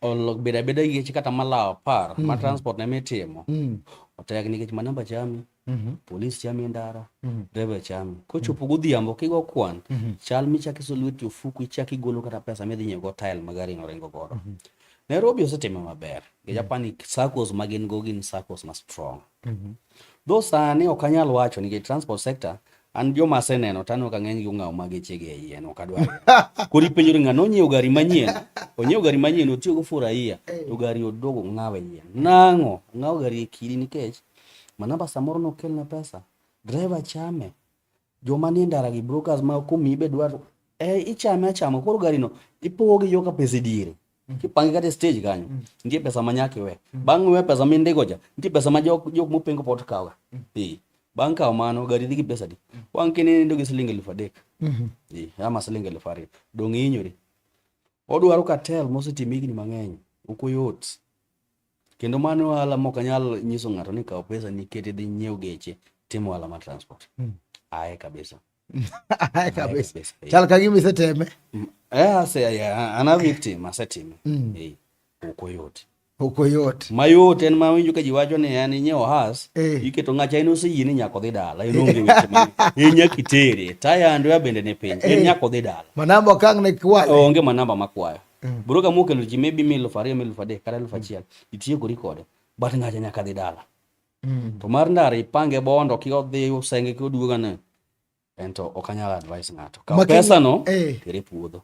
C: Olo bedo abeda gi geche kata malawo 10 ma transport ne mitimo. Otek nikech manamba chami, polis chami e ndara, driver chami. Kochopo godhiambo kigo kwan, chal michak iso lweti ofuku ichak igolo kata pesa midhi nyiewo go tile ma gari no ringo godo. Nairobi osetimo maber. Nikech apani SACCOs ma gin go gin SACCOs ma strong. Though sani ok anyal wacho nikech transport sector an joma aseneno to aneno ka ng'eny gi ong'awo ma gechegi e yien ok adwar. Koro ipenjori ng'ano onyiewo gari manyien, onyiewo gari manyien otiyogo for a year to gari oduogo ong'awo e yien. Nang'o? Ong'awo gari e kidi nikech manamba samoro nokelne pesa, driver chame, joma nie ndara gi brokers ma komiyi be dwaro ichame achama koro gari no ipogo gi joka pesa e diere. Kipange kata e stage kanyo, nitie pesa ma nyaka iwe. Bang' iwe pesa mindiko cha, nitie pesa ma jok mopengo pod kawoga. Eh, bang' kawo mano, gari dhi gi pesa adi? Wang' kinindo gi siling 3,000. Eh, ama siling 2,000. Dong' ihinyori. Odwaro cartel mosetimo higni mang'eny. Ok oyot. Kendo mano ohala mok anyal nyiso ng'ato ni kaw pesa ni ket idhi nyiew geche tim ohala mar transport. Aye kabisa.
B: Aye kabisa. Chal ka gima iseteme.
C: Eh, an a victim, asetime. Eh, ok oyot.
B: Ok oyot.
C: Mayot en ma winjo ka ji wacho ni en inyiewo has, iketo ng'acha en oseyie ni nyaka odhi dala, en onge weche mang'eny. En nyaka itere, taya andrea bende ni piny, en nyaka odhi dala.
B: Manamba ok ang' ne kwale.
C: Onge manamba makwayo. Broker mokelo ji maybe mi 2,000, mi 3,000 kata 1,000, itiekori kode. But ng'acha nyaka dhi dala. To mar ndara ipange bondo ki odhi usenge ki oduogo ne. En to ok anyal advice ng'ato. Kaw pesa no, ter e puodho.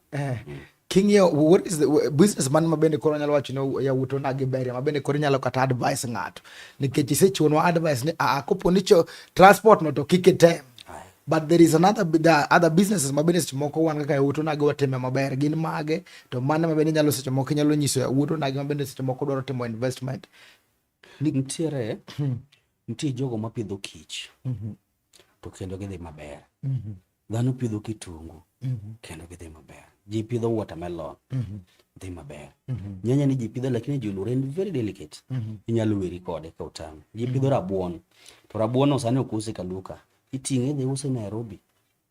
B: King'iyo what is the business man ma bende koro nyalo wacho ni yawuot onagi berie ma bende koro inyalo kata advice ng'ato nikech isechiwonwa advice ni kopo ni transport no to kik item. But there is another, there are other businesses ma bende seche moko wan kaka yawuot onagi watime maber gin mage to mane ma bende nyalo seche moko inyalo nyiso yawuot onagi ma bende seche moko dwaro timo investment.
C: Nitiere, nitie jogo mapidho kich to kendo gidhi maber. Dhano pidho kitungu kendo gidhi maber. Ji pidho watermelon dhi maber. Nyanya ni ji pidho lakini ji oluore en very delicate. Inyalo weri kode ka otami. Ji pidho rabuon to rabuon no sani ok use kaluka. Iting'e idhi use Nairobi.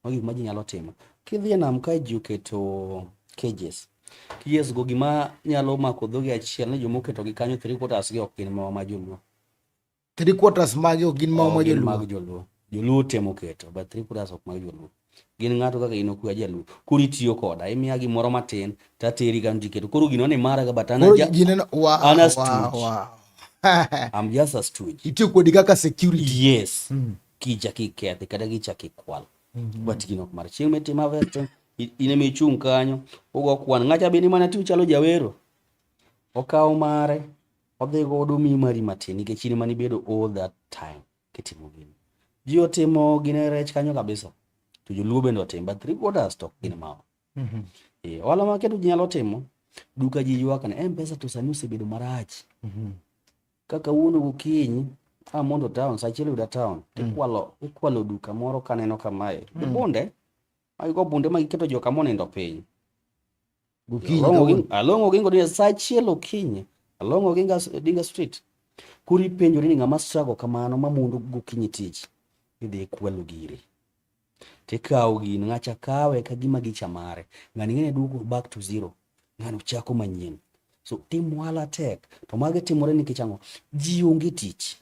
C: Mago gik ma ji nyalo timo. Kidhi e nam kae ji oketo cages. Cages go gima nyalo mako dhogi achiel ni joma oketogi kanyo three quarters gi ok gin ma joluo.
B: Three quarters magi ok gin ma joluo.
C: Mag joluo. Joluo temo keto, but three quarters ok mag joluo. Gin ng'ato kaka in okuya jaluo. Koro itiyo koda, imiya gimoro matin, tateri kanyo tiketo. Koro gino ni mara ga but an
B: an
C: a stooge. I'm just a stooge.
B: Itiyo kodi kaka security.
C: Yes. Kicha kikethi kata kicha kikwal. But gino ok mar chieng' mitimo harvest, in ema ichung' kanyo, ugo kwan. Ng'acha bende mana ti uchalo jawero. Okawo mare, odhi godo omiyi mari matin nikech in ema nibedo all that time kitimo gini. Ji otimo gine rech kanyo kabisa. To joluo bende otim, but three quarters to gin mawa. Ohala ma kendo ji nyalo timo, duka ji ywak ni M-Pesa to sani osebedo marach. Kaka kawuono gokinyi a mondo town, sa achiel yuda town, tikwalo ikwalo duka moro kaneno kamae. Bunde, magigo bunde ma giketo joka monindo piny.
B: Gokinyi
C: Along
B: kawuono.
C: Along Oginga Odinga sa achiel okinyi, along Oginga Odinga Street. Koro ipenjori ni ng'ama struggle kamano ma mondo gokinyi tich, idhi ikwalo gire. Tikawo gino, ng'acha kawe ka gima gicha mare. Ng'ani ng'ene duogo back to zero. Ng'ano chako manyien. So timo ohala tek. To magi timore nikech ang'o? Ji onge tich.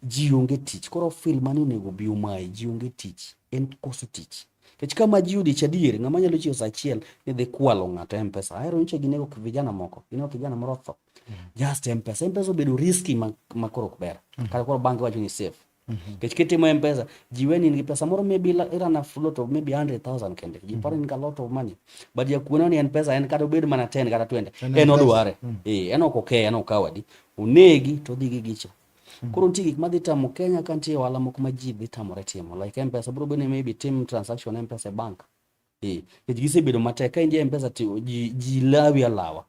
C: Ji onge tich. Koro feel mani onego bi omayi. Ji onge tich. En koso tich. Nikech kama ji odich adier, ng'ama nyalo chiewo sa achiel ni dhi kwalo ng'ato M-Pesa. Ahero nyocha ginego vijana moko. Ginego kijana moro otho. Just M-Pesa. M-Pesa obedo risky ma koro ok ber. Kata koro bank wacho ni safe. Nikech kitimo M-Pesa, ji weni in gi pesa moro maybe irun a float of maybe 100,000 kende. Ji paro ni in gi a lot of money. But jakuono ni en pesa en kata obed mana 10 kata 20. En odware. En ok okeye, en okaw adi. Onegi to odhi gi gicha. Koro nitie gik madhi tamo Kenya ka nitie ohala moko ma ji dhi tamore timo. Like M-Pesa biro bedo ni maybe tim transaction M-Pesa e bank. Nikech gisebedo matek. Ka in ja M-Pesa to ji lawi alawa.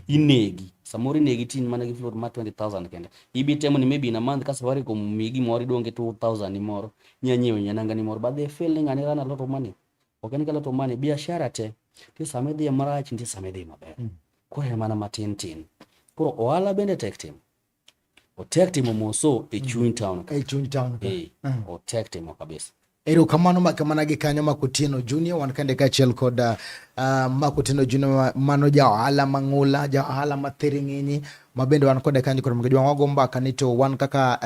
C: Inegi. Samoro inegi tin mana gi float mar 20,000 kende. Ibi temo ni maybe in a month ka Safaricom miyi gimoro idong' gi 2,000 ni moro. Inya nyiewo nyananga ni moro. But they feel ni ng'ani run a lot of money. Ok en ga lot of money. Biashara te. Nitie sama idhiye marach, nitie sama idhiye maber. Koro en mana matin tin. Koro ohala bende tek timo. Otek timo moso e chuny town ka.
B: E chuny town ka.
C: Otek timo kabisa.
B: Erokamano makamana gi kanyo Mark Otieno Junior, wan kande kaachiel kod Mark Otieno Junior, mano ja ohala mang'ula, ja ohala mathiring'inyi, ma bende wan kode kanyo kod mgejwa wago mbaka ni to wan kaka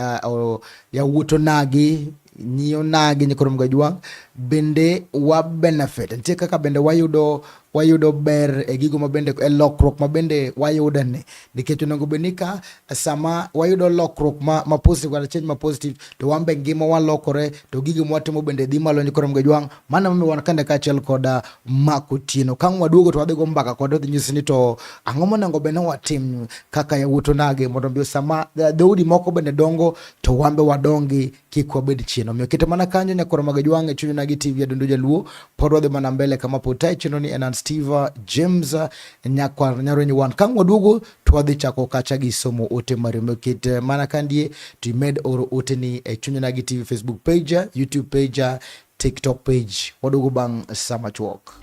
B: yawuot onagi, nyi onagi nyikoro mgejwa, bende wa benefit. Nitie kaka bende wayudo ber e gigo mabende e lokruok mabende wayudo ni, nikech onego bed ni ka sama wayudo lokruok ma positive kata change ma positive to wan be ngima walokore to gigo mwatimo bende dhi malo nyikoro mgejwang'. Mano emomiyo wan kande kaachiel kod Mark Otieno. Ka ang' waduogo to wadhi go mbaka kode, odhi nyisi ni to ang'o monego bed ni watim kaka yawuot onagi mondo omi sama dhoudi moko bende dongo to wan be wadongi kik wabed chien. Omiyo kete mana kanyo nyakoro mag jwang' e chuny Onagi TV Adundo Jaluo, pod wadhi mana mbele kama pod tayi chenro ni en an Steve James Nyakwar Nyaronyi wan. Ka ang' waduogo to wadhi chako kacha gi somo ote mari. Omiyo ket mana kandie to imed oro oteni e chuny Onagi TV Facebook page, YouTube page, TikTok page. Waduogo bang' sa machuok.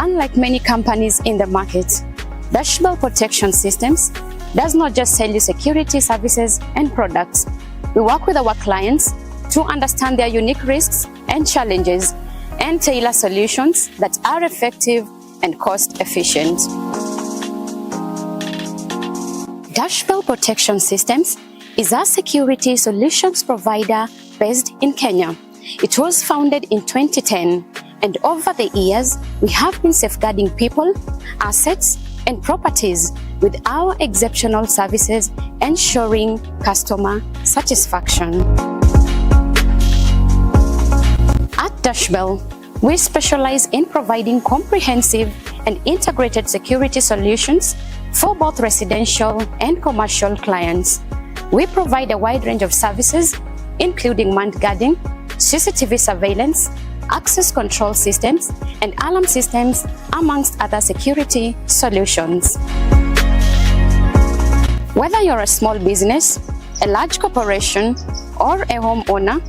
D: Unlike many companies in the market, Dashbell Protection Systems does not just sell you security services and products. We work with our clients to understand their unique risks and challenges and tailor solutions that are effective and cost efficient. Dashbell Protection Systems is a security solutions provider based in Kenya. It was founded in 2010, and over the years, we have been safeguarding people, assets, and properties with our exceptional services, ensuring customer satisfaction. At Dashbell, we specialize in providing comprehensive and integrated security solutions for both residential and commercial clients. We provide a wide range of services, including manned guarding, CCTV surveillance, access control systems, and alarm systems, amongst other security solutions. Whether you're a small business, a large corporation, or a homeowner,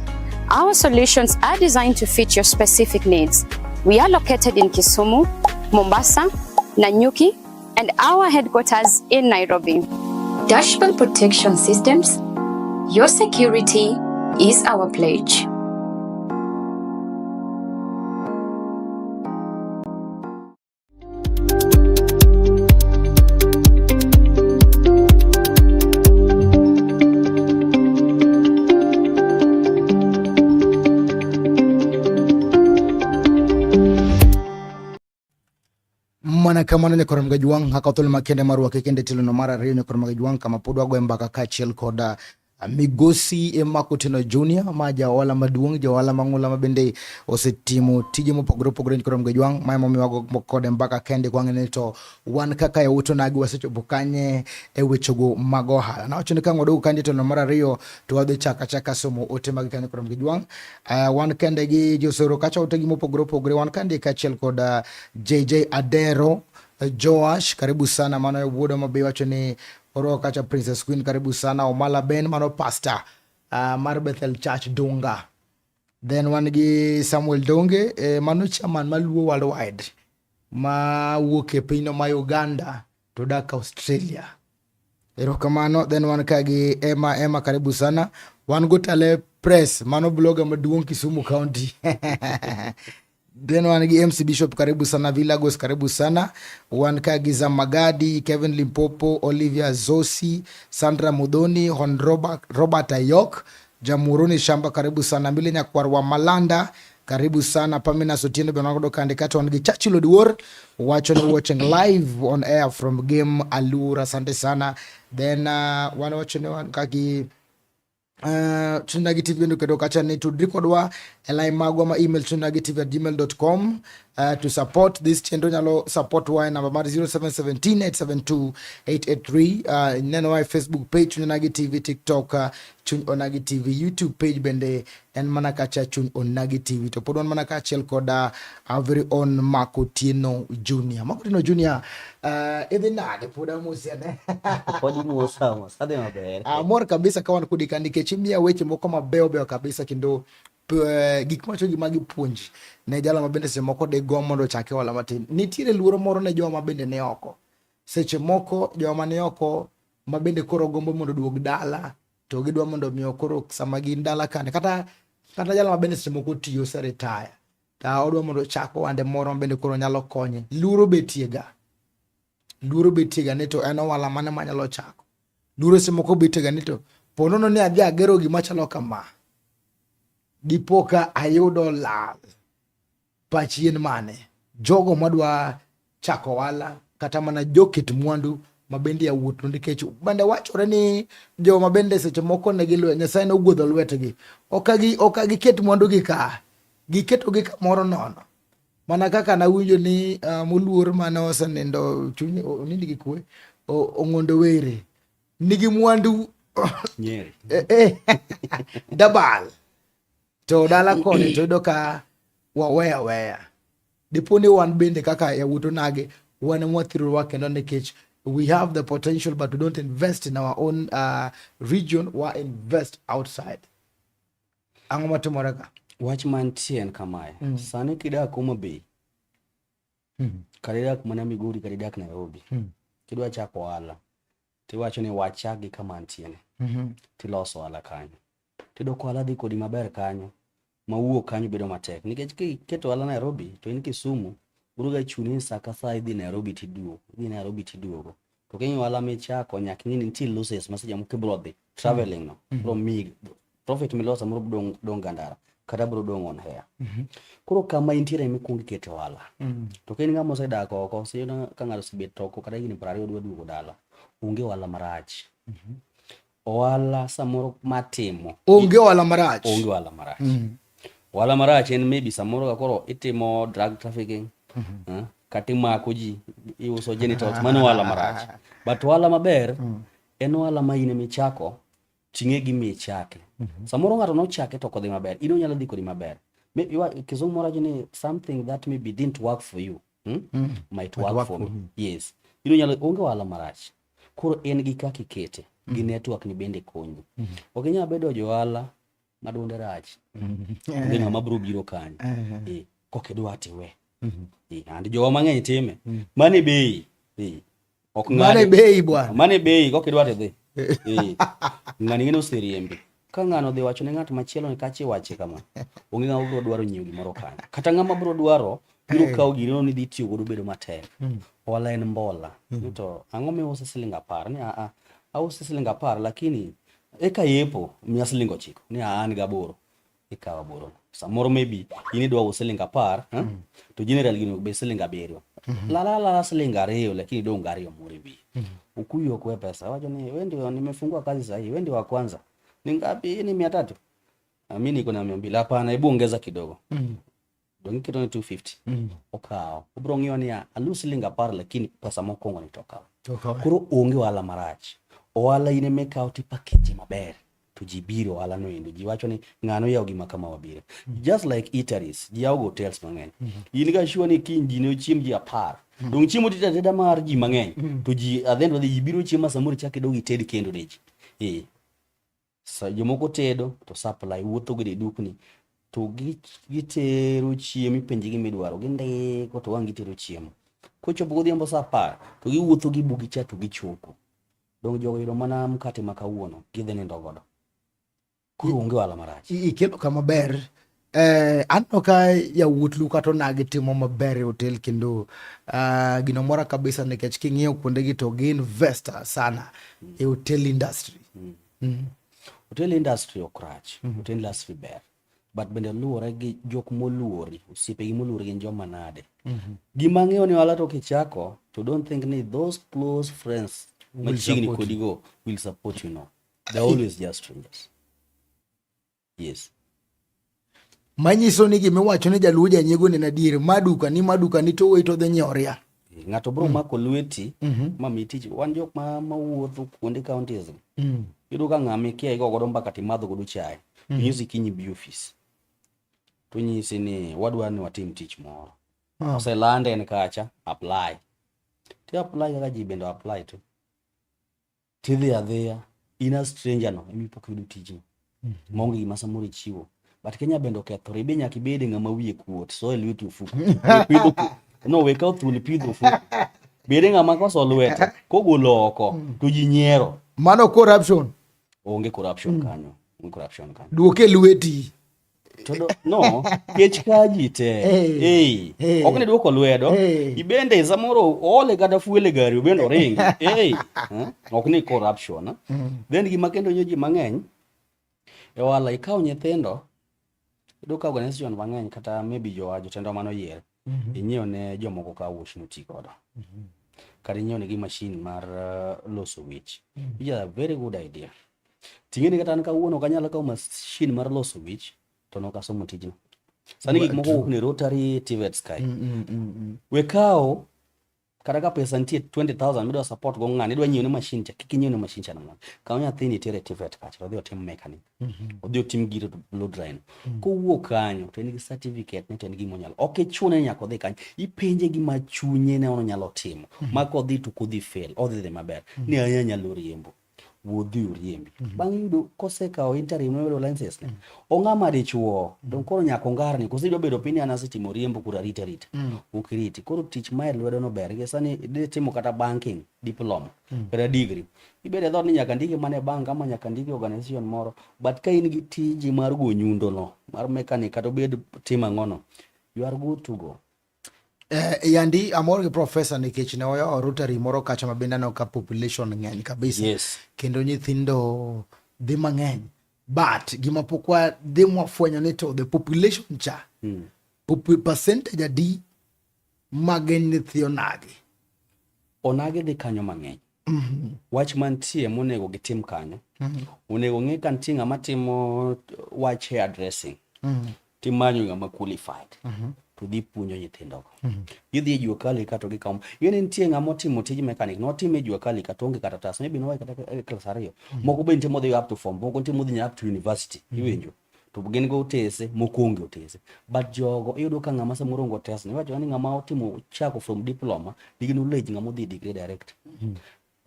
D: our solutions are designed to fit your specific needs. We are located in Kisumu, Mombasa, Nanyuki, and our headquarters in Nairobi. Dashbell Protection Systems, your security is our pledge.
B: Erokamano kamano nyakwar Mgajwang' haka thuolo makende mar rwake kendo e tilono mar ariyo nyakwar Mgajwang' kama pod wagoye mbaka kaachiel kod Migosi Mark Otieno Junior ma jaohala maduong', jaohala mang'ula ma bende osetimo tije mopogore opogore nyakwar Mgajwang'. Ma emomiyo wago kode mbaka kende kwang'e ni to wan kaka yawuot onagi wasechopo kanye e wechego mag ohala. Nawacho ni ka ang' waduogo kanye e tilono mar ariyo to wadhi chako achaka somo ote mag kanyo nyakwar Mgajwang'. Wan kende gi josoro kacha otegi mopogore opogore, wan kende kaachiel kod JJ Adero, Joash, karibu sana, mano e wuoda mabe wacho ni orwako kacha Princess Queen, karibu sana. Omala Ben, mano pastor mar Bethel Church Dunga. Then wan gi Samuel Donge, mano chairman maluo worldwide ma wuok e pinyno ma Uganda to dak Australia. Erokamano. Then wan ka gi Emma, Emma karibu sana. Wan go Tale Press, mano blogger maduong' Kisumu County. Then wan gi MC Bishop karibu sana, Vilagos karibu sana. Wan ka gi Zamagadi, Kevin Limpopo, Olivia Zosi, Sandra Mudhoni, Hon Robert, Robert Ayok, Jamuruni Shamba karibu sana, Mile Nyakwar wa Malanda karibu sana, Pamina Sotieno be wan godo kande kato wan gi Churchill Oduor wacho ni watching live on air from Game Alura, asante sana. Then wan wacho ni wan kagi Chuny TV bende keto kacha ni tudri kodwa e line magwa ma email chunyonagitv@gmail.com. To support this chenro nyalo support wa e namba mar 0717 872 883. Nenowa e Facebook page Chuny Onagi TV, TikTok Chuny Onagi TV, YouTube page bende en mana kacha Chuny Onagi TV. To pod wan mana kaachiel kod our very own Mark Otieno Junior. Mark Otieno Junior, idhi nade? Pod amosi ane.
C: Pod imosa mos, adhi maber.
B: Amor kabisa ka wan kodi ka nikech imiya weche moko mabeyo beyo kabisa kendo gik mawacho gi magi puonj ne jalo ma bende seche moko de gomb mondo ochake ohala matin. Nitiere luoro moro ne joma bende ne oko. Seche moko joma ne oko ma bende koro gombo mondo oduog dala to gidwa mondo mi koro sama gin dala kane kata kata jalo ma bende seche moko tiyo ose retire to odwa mondo ochak ohande moro ma bende koro nyalo konye. Luoro betie ga. Luoro betie ga ni to en ohala mane manyalo chako. Luoro seche moko betie ga ni to po nono ni adhi agero gima chalo kama, dipo ka ayudo lal. Pachi en mane? Jogo madwa chako ohala kata mana joket mwandu ma bende yawuot nikech bende wachore ni joma bende seche moko ne gi Nyasaye ne ogwedho lwetgi ok giket mwandu gi ka, giketo gi kamoro nono. Mana kaka nawinjo ni moluor mane osenindo chuny onind gi kwe Ong'ondo Were nigi mwandu
C: Nyeri.
B: Dabal to dala koni to yudo ka waweya aweya. Dipo ni wan bende kaka yawuot onagi wan ema wathirowa kendo nikech we have the potential but we don't invest in our own region, wa invest outside. Ang'o matimore ka?
C: Wach mantie en kamae. Sani kidak Homa Bay, kata idak mana Migori kata idak Nairobi, kidwa chako ohala, tiwacho ni wachak gi kama antie ni. Tiloso ohala kanyo. Tiyudo ka ohala dhi kodi maber kanyo, ma wuok kanyo bedo matek. Nikech kiketo ohala Nairobi to in Kisumu, biro ga chuni ni sa ka sa idhi Nairobi tiduogo, idhi Nairobi tiduogo. To king'iyo ohala michako nyaka ing'i ni nitie losses ma seche moko ibiro dhi traveling no, biro miyi profit miloso samoro biro dong' gandara kata biro dong' on air. Koro kama intiere ema ikuongo ikete ohala. To ka in ng'ama osedak oko, iyudo ka ng'ato osebet oko kata higni 20 odwa duogo dala, onge ohala marach. Ohala samoro matimo
B: Onge ohala marach.
C: Onge ohala marach. Ohala marach en maybe samoro ka koro itimo drug trafficking, kata imako ji, iuso genitals, mano ohala marach. But ohala maber en ohala ma in emichako ting'e gima ichake. Samoro ng'ato nochake to ok odhi maber, in onyalo dhi kodi maber. Kizungu moro wacho ni something that maybe didn't work for you, might work,
B: work
C: for
B: for
C: me. Yes. In onyalo, onge ohala marach. Koro en gi kaka ikete, gi network ni bende konyi. Ok inyal bedo johala ma duonde rach. Onge ng'ama biro biro kanyo. Kok idwa tiwe. And jowa mang'eny time. Mane bei. Ok
B: Mane bei bwana.
C: Mane bei kok idwa tidhi. Ng'ani ng'eni oseriembi. Ka ng'ano odhi wacho ne ng'at machielo ni kacha iwache kama, onge ng'ama biro dwaro nyiewo gimoro kanyo. Kata ng'ama biro dwaro biro kawo girino ni dhi tiyo godo bedo matek. Ohala en mbola. Ni to ang'o miuse siling 10? Ni a ause siling 10 lakini eka yepo miya siling 9. Ni a an gi 8. Ikawo 8. Samoro maybe in idwa use siling 10, to general gino be siling 7. Lala lala siling 2 lakini dong 2 moro e wiye. Okuyu ok we pesa. Wacho ni wewe ndio nimefungua kazi sasa hii, wewe ndio wa kwanza. Ni ngapi? Hii ni 300. Na mimi niko na 200. Hapana, hebu ongeza kidogo. Dong iketo ni 250. Okawo. Obiro ng'iyo niya, alu siling 10 lakini pesa mokwongo ni to okawo.
B: To okawe.
C: Koro onge ohala marach. Ohala in ema ikawo tipakeje maber to ji biro ohala no endo. Ji wacho ni ng'ano yawo gima kama wabiro. Just like eateries, ji yawo hotels mang'eny. In ga sure ni kiny ji ne ochiem ji 10. Dong chiemo titedo ateda mar ji mang'eny. To ji at the end of the day ji biro chiemo samoro ichak idog ited kendo ne ji. Eh. Sa, jomoko tedo to supply wuotho godo e dukni to gitero chiemo ipenji gima idwaro gindiko to wang' gitero chiemo. Kochopo godhiambo saa 10 to giwuotho gi bugi cha to gichoko. Dong jogo yudo mana mkate ma kawuono gidhi nindo godo. Koro onge ohala marach.
B: Ikelo kama ber. Aneno ka yawuot Luo kata onagi timo maber e hotel kendo gino mora kabisa nikech king'iyo kuondegi to gi invest sana e hotel industry.
C: Hotel industry ok rach. Hotel industry ber. But bende luwore gi jok moluori, osiepegi moluori gin joma nade. Gima ang'eyo ni ohala to kichako, to don't think ni those close friends machiegni kodi go will support you, no. They're always just strangers. Yes.
B: Manyiso ni gimiwacho ni Jaluo janyiego ni en adier. Ma duka ni, ma duka ni to wait odhi nyiewo ria.
C: Ng'ato bro mako lweti ma mi tich. Wan jok ma mawuotho kuonde counties. Iyudo ka ng'ama ikia igo godo mbaka timadho godo chae. Onyisi kiny ibi ofis. To nyisi ni wadwa ni watim tich moro. Oselande en kacha, apply. Ti apply kaka ji bende apply to. Tidhi adhiya, in a stranger no, ema ipok yudo tijno. Maonge gima samoro ichiwo. But Kenya bende okethore, ibe nyaka ibede ng'ama wiye kuot, so e lweti ofuku. No, we kaw thuol pidho ofuku. Bede ng'ama koso lwete, kogolo oko, to ji nyiero.
B: Mano corruption.
C: Onge corruption kanyo. Onge corruption kanyo.
B: Duoke lweti.
C: Todo, no, kech ka ji te.
B: Hey.
C: Hey.
B: Hey.
C: Ok ni duoko lwedo.
B: Hey.
C: Ibende samoro oole kata fuel e gari obende oringi. Hey. Ok ni corruption. Eh? Then gima kendo nyo ji mang'eny e ohala ikawo nyithindo iyudo ka organization mang'eny kata maybe jowa jotendwa manoyier inyiewo ne jomoko ka wash noti godo. Kata inyiewo negi machine mar loso wich. Which is a very good idea. Ting'e ni kata an kawuono ok anyal kawo machine mar loso wich to nok asomo tijno. Sani gik moko wuok ni Rotary TVET Sky. We kawo kata ka pesa nitie 20,000 midwa support go ng'ani idwa nyiewo ne machine cha kik inyiew ne machine cha ng'ani. Kaw nyathini itere TVET kacha odhi otim mechanic. Odhi otim gir blow dry no. Kowuok kanyo to en gi certificate ne to en gima onyalo. Ok ichune ni nyaka odhi kanyo. Ipenje gima chunye ne onyalo timo. Ma kodhi to kodhi fail, odhi dhi maber. Ni anyalo riembo. Wuodhi oriembi. Bang' yudo kosekawo interim noyudo license ne. Ong'ama dichuo. Dong koro nyaka ongarni. Koso idwa bedo piny ni an asetimo riembo koro arita arita. Ok iriti. Koro tich ma e lwedo no ber. Nikech sani idhi timo kata banking diploma kata degree. Ibedo e dhoot ni nyaka ndiki mana e bank ama nyaka ndiki organization moro. But ka in gi tiji mar go nyundo no, mar mechanic kata obed tim ang'o no, you are good to go.
B: Yandi amor gi professor nikech ne oyawo Rotary moro kacha ma bende aneno ka population ng'eny kabisa.
C: Yes.
B: Kendo nyithindo dhi mang'eny. But gima pok wadhi mwafwenyo ni to the population cha percentage adi mag nyithi onagi?
C: Onagi dhi kanyo mang'eny. Wach mantie monego gitim kanyo. Onego ng'e ka nitie ng'ama timo wach hair dressing. Timanyo ng'ama qualified. To dhi puonjo nyithindogo. Gidhi e jua kali ka to gikawo. Ing'e ni nitie ng'ama otimo tij mechanic, notime e jua kali ka to onge kata otas. Maybe nowe kata e class 2. Moko be nitie modhi up to form, moko nitie modhi up to university. Iwinjo? To gin go otese, moko onge otese. But jogo iyudo ka ng'ama samoro onge otes, iwacho ni ng'ama otimo chako from diploma nigi knowledge ng'ama odhi degree direct.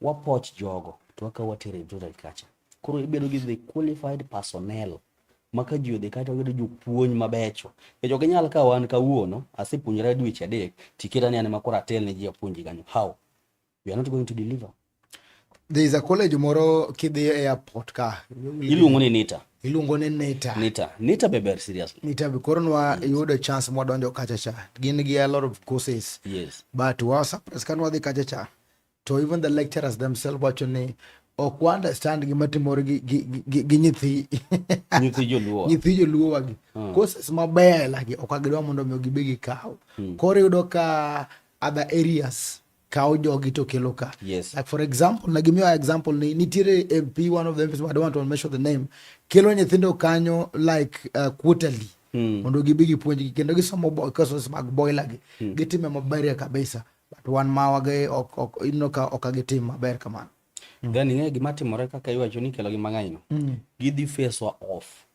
C: Wapoch jogo to wakawo watere e Rotary kacha. Koro ibedo gi the qualified personnel ma ka ji odhi kacha wayudo jopuonj mabecho. Nikech ok inyal kawo an kawuono asepuonjora dweche 3 tiketa ni an ema koro atel ne ji apuonji kanyo. How? We are not going to deliver.
B: There is a college moro kidhi e airport ka.
C: Iluongo ni NITA.
B: Iluongo ni NITA.
C: NITA. NITA be ber seriously.
B: NITA be koro nwa yudo chance mwadonjo kacha cha. Gin gi a lot of courses.
C: Yes.
B: But wa surprise ka nwadhi kacha cha. To even the lecturers themselves wacho ni ok wa understand gima timore gi nyithi
C: nyithi joluo.
B: Nyithi joluo wagi. Courses mabeyo lagi ok gidwa mondo mi gibe gikaw. Koro iyudo ka other areas kawo jogi to kelo ka.
C: Yes.
B: Like for example, na gimiyo example ni nitiere MP, one of the MPs, I don't want to mention the name, kelo nyithindo kanyo like quarterly mondo gibi gipuonjgi kendo gisomo courses mag boiler gi gitime maber kabisa, but wan mawage ok ineno ka ok gitim maber kamano.
C: Then ing'e gima timore kaka iwacho ni kelo gi mang'eny no. Gidhi face wa off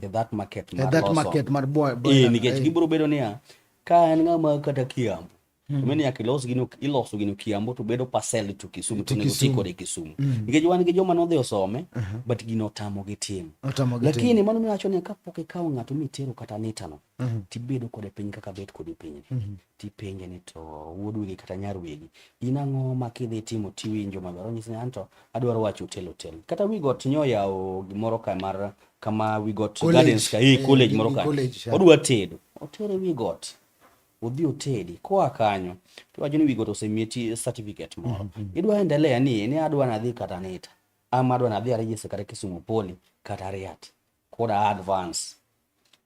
C: e that market
B: e
C: mar
B: that
C: loso.
B: Market mar
C: Eh, nikech gibiro bedo niya ka en ng'ama kata Kiambu mm. Nyaka ilos gino, iloso gino Kiambu to bedo parcel to Kisumu to onego ti kode Kisumu nikech wan gi joma nodhi osome but gino otamogi timo.
B: Otamogi timo.
C: Lakini mano miwacho ni kapok ikawo ng'ato mitero kata nitano tibedo kode piny kaka bet kodi piny tipenje ni to wuod wegi kata nyar wegi in ang'o ma kidhi timo tiwinjo maber, onyisi ni anto adwaro wacho hotel hotel kata Wigot nyoyawo gimoro ka mar kama Wigot
B: College.
C: Gardens ka eh, college moro ka
B: college, yeah.
C: odwa tedo otere Wigot odhi otedi koa kanyo tiwacho ni Wigot osemiye certificate moro idwa endelea ni adwa nadhi kata nita ama adwa nadhi aregister kata Kisumu Poly kata Riat koda advance.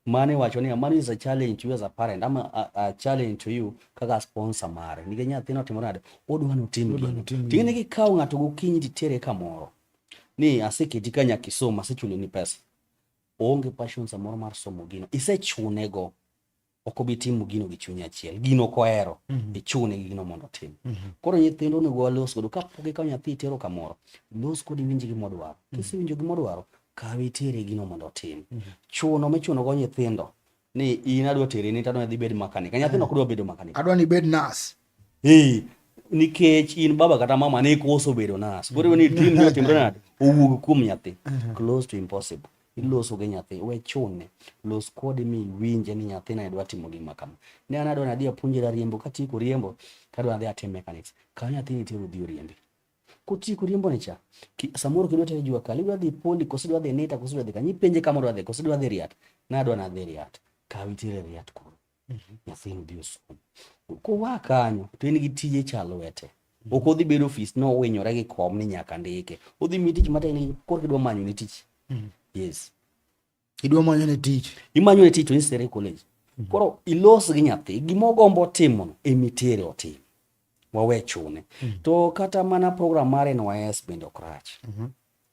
C: Mano iwacho ni mano is a challenge to you as a parent ama a challenge to you kaka sponsor mare nikech nyathino otimore nade odwa notim gino ting'e ni kikawo ng'ato gokinyi titere kamoro ni aseketi ka nyaka isom asechuloni pesa oonge passion samoro mar somo gino isechunego ok obi timo gino gi chuny achiel gino ok ohero ichune gi gino mondo otim. Koro nyithindo onego walos godo kapok ikawo nyathi itero kamoro los kode iwinj gima odwaro kisewinjo gima odwaro kawe itere gino mondo otim chuno michuno go nyithindo ni in adwa teri ni tadwa dhi bed makanika nyathino ok dwa bedo makanika.
B: Adwa ni ibed nurse.
C: Eh, nikech in baba kata mama ne ikoso bedo nurse koro ni dream ni otimre nade owuog kuom nyathi close to impossible. Iloso gi nyathi we chune los kode mi iwinje ni nyathina dwa timo gima kama ne an adwa nadhi apuonjra riembo katieko riembo tadwa nadhi atim mechanics kaw nyathini itero odhi oriembi kotieko riembo ni cha samoro kidwa tere jua kali idwa dhi poli koso idwa dhi nita koso idwa dhi kanye ipenje kama odwa dhi koso idwa dhi riat nadwa nadhi riat kaw itere riat koro nyathino dhi osom kowa kanyo to en gi tije cha lwete ok odhi bedo ofis nowinyore gi kom ni nyaka ndike odhi miyi tich matek ni koro kidwa manyo ne tich yes.
B: Idwa manyo ne tich.
C: Imanyo ne tich to isere college koro ilos gi nyathi gima ogombo timono emitere otim wawe chune to kata mana program mar NYS bende ok rach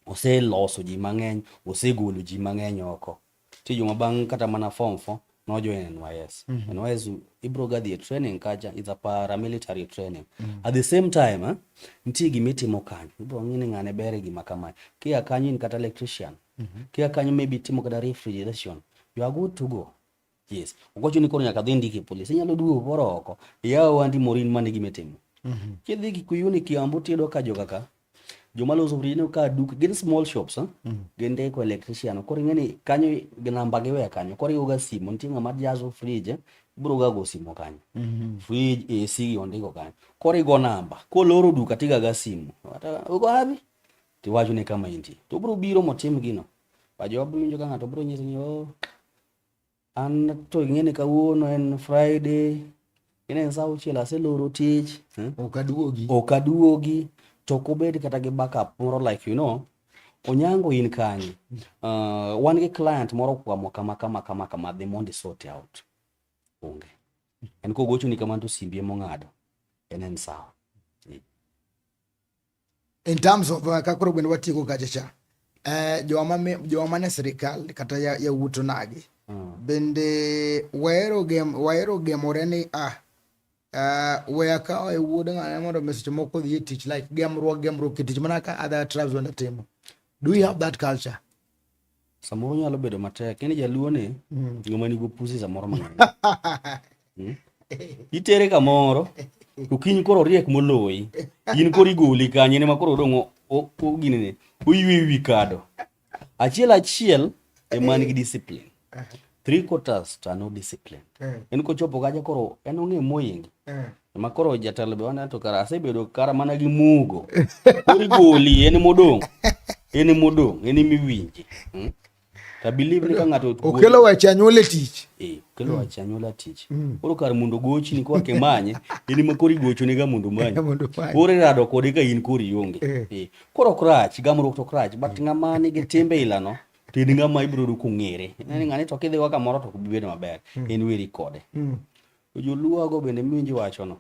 C: oseloso ji mang'eny osegolo ji mang'eny oko nitie joma bang' kata mana form 4 nojoin NYS. NYS ibro ga dhi e training kacha is a paramilitary training at the same time nitie gima itimo kanyo ibro ng'i ni ng'ane ber e gima kamae kia kanyo in kata electrician kia kanyo maybe itimo kata refrigeration you are good to go. Yes, ok ochuno ni koro nyaka dhi ndiki e police inyalo duogo koro oko iyaw ohandi moro in mane gima itimo kidhi Kikuyuni Kiambu tiyudo ka joka ka joma loso fridge ineno ka duka gin small shops eh? Gindiko electrician koro ing'e ni kanyo namba giweyo kanyo koro igoga simu nitie ng'ama jazo fridge ibiro ga go simu kanyo fridge AC gi ondiko kanyo koro igo namba koloro duka tigaga simu Kata, ugo abi tiwacho ne kama intie to obiro biro motim gino ba job winjo ka ng'ato biro nyisi ni oh an to ing'e ni kawuono en Friday en sa 6 aseloro tich eh?
B: Ok aduogi.
C: Ok aduogi to ok obed kata gi backup moro like you know Onyango in kanye wan gi client moro okwamo kama kama kama kama dhi mondo isort out onge en kogochoni kamano to simbi emong'ado en sawa.
B: In terms of ka koro bende watieko kacha cha joma mane sirikal kata yawuot onagi bende wahero gemore ni we akaw e wuod ng'ane mondo mi seche moko odhi e tich like gemruok e tich mana ka other tribes bende timo. Do we have that culture?
C: Samoro nyalo bedo matek ing'e ni jaluo ni ng'ama nigi pusi samoro mang'eny. Itere kamoro to kiny koro oriek moloyi in koro igoli kanyo in ema koro odong' ginene oywe wi kado achiel achiel ema nigi discipline three quarters to are no discipline en kochopo kacha koro en ong'e moyingi ema koro jatelo be waneno to kara asebedo kara mana gi mugo koro igoli en modong' en modong' en emiwinje To believe ni ka ng'ato
B: okelo weche anyuola e tich.
C: Eh, okelo wach anyuola tich. Koro kar mondo gochni koa kimanye, in ema koro igochone ga mondo omanyi.
B: Mondo omanyi.
C: Koro irado kode ka in koro ionge. Eh. Koro ok rach, gamruok to ok rach, but ng'ama nigi timbe ilano, to en ng'ama ibiro yudo kong'ere. Ineno ni ng'ani to kidhigo kamoro to ok bi bedo maber. En weri kode. To joluo go bende miwinjo wachono.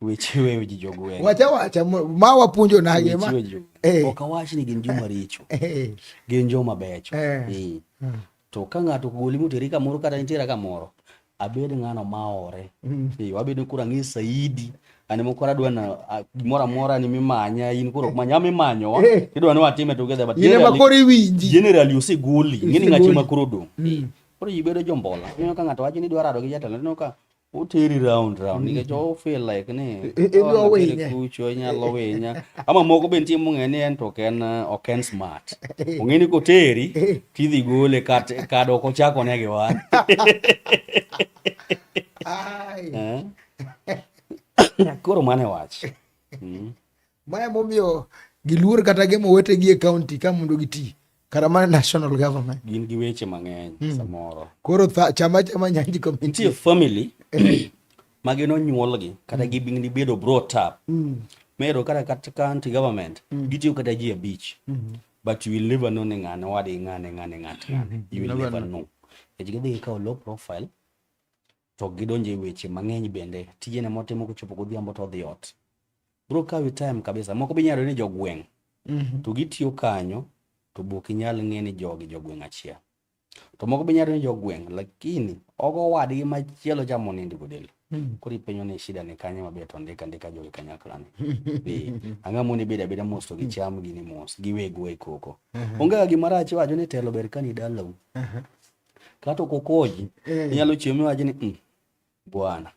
C: Weche weyo ji jogweng'.
B: Wacha wacha ma wapuonjo nage ma.
C: Weche weyo ji jogweng'.
B: Eh.
C: Ok awach ni gin joma richo.
B: Eh.
C: Gin joma becho.
B: Eh.
C: Eh. To ka ng'ato ogoli moteri kamoro kata nitiere kamoro, abed ng'ano maore. Eh, wabedo koro ang'e saidi. An ema koro adwa na gimoro amora ni mimanya, in koro ok manya, ama imanyowa.
B: Eh.
C: Idwa ni watime together but
B: In ema
C: generally-
B: koro iwinji.
C: generally osegoli. Ing'e ni ng'achi
B: Osegoli.
C: ma koro odong'. Koro ji bedo jombola. Ineno ka ng'ato wacho ni idwa rado gi jatelo, ineno ka oteri round round nikech o feel like ni
B: Idwa
C: "Oh,
B: winye."
C: kucho inyalo winya. Ama moko be nitie mong'e ni en to ok en ok en smart. Ong'e ni koteri tidhi gole kat kado ok ochako ne gi wach.
B: Ai.
C: Eh? Koro mano e wach.
B: Mae momiyo giluor kata gemo wetegi e county ka mondo giti kata mana national government.
C: Gin gi weche mang'eny samoro.
B: Koro chama chama Nyanji community.
C: Nitie family ma gin onyuolgi kata gibing bedo brought up. Mero kata kata county government gitiyo kata ji abich. But you will never know ni ng'ane wadgi ng'ane ng'ane ng'at ng'ane. You will never know. Nikech gidhi gikawo low profile to gidonjo e weche mang'eny bende. Tijene motimo kochopo godhiambo to odhi ot. Bro kawi time kabisa. Moko be inyalo yudo ni jogweng'. To gitiyo kanyo to be ok inyal ng'e ni jogi jogweng' achiel. To moko be inyalo yudo ni jogweng' lakini ogo wadgi machielo cha monind go del. Koro ipenjo ni shida ni kanye maber to ndika ndika jogi kanyakla ni. Eh, ang'o mondo ibed abeda mos to gicham gini mos, giwe goye koko. Onge ga gima rach iwacho ni telo ber ka ni dalau. Kata ok okonyi, inyalo chiemo iwacho ni bwana,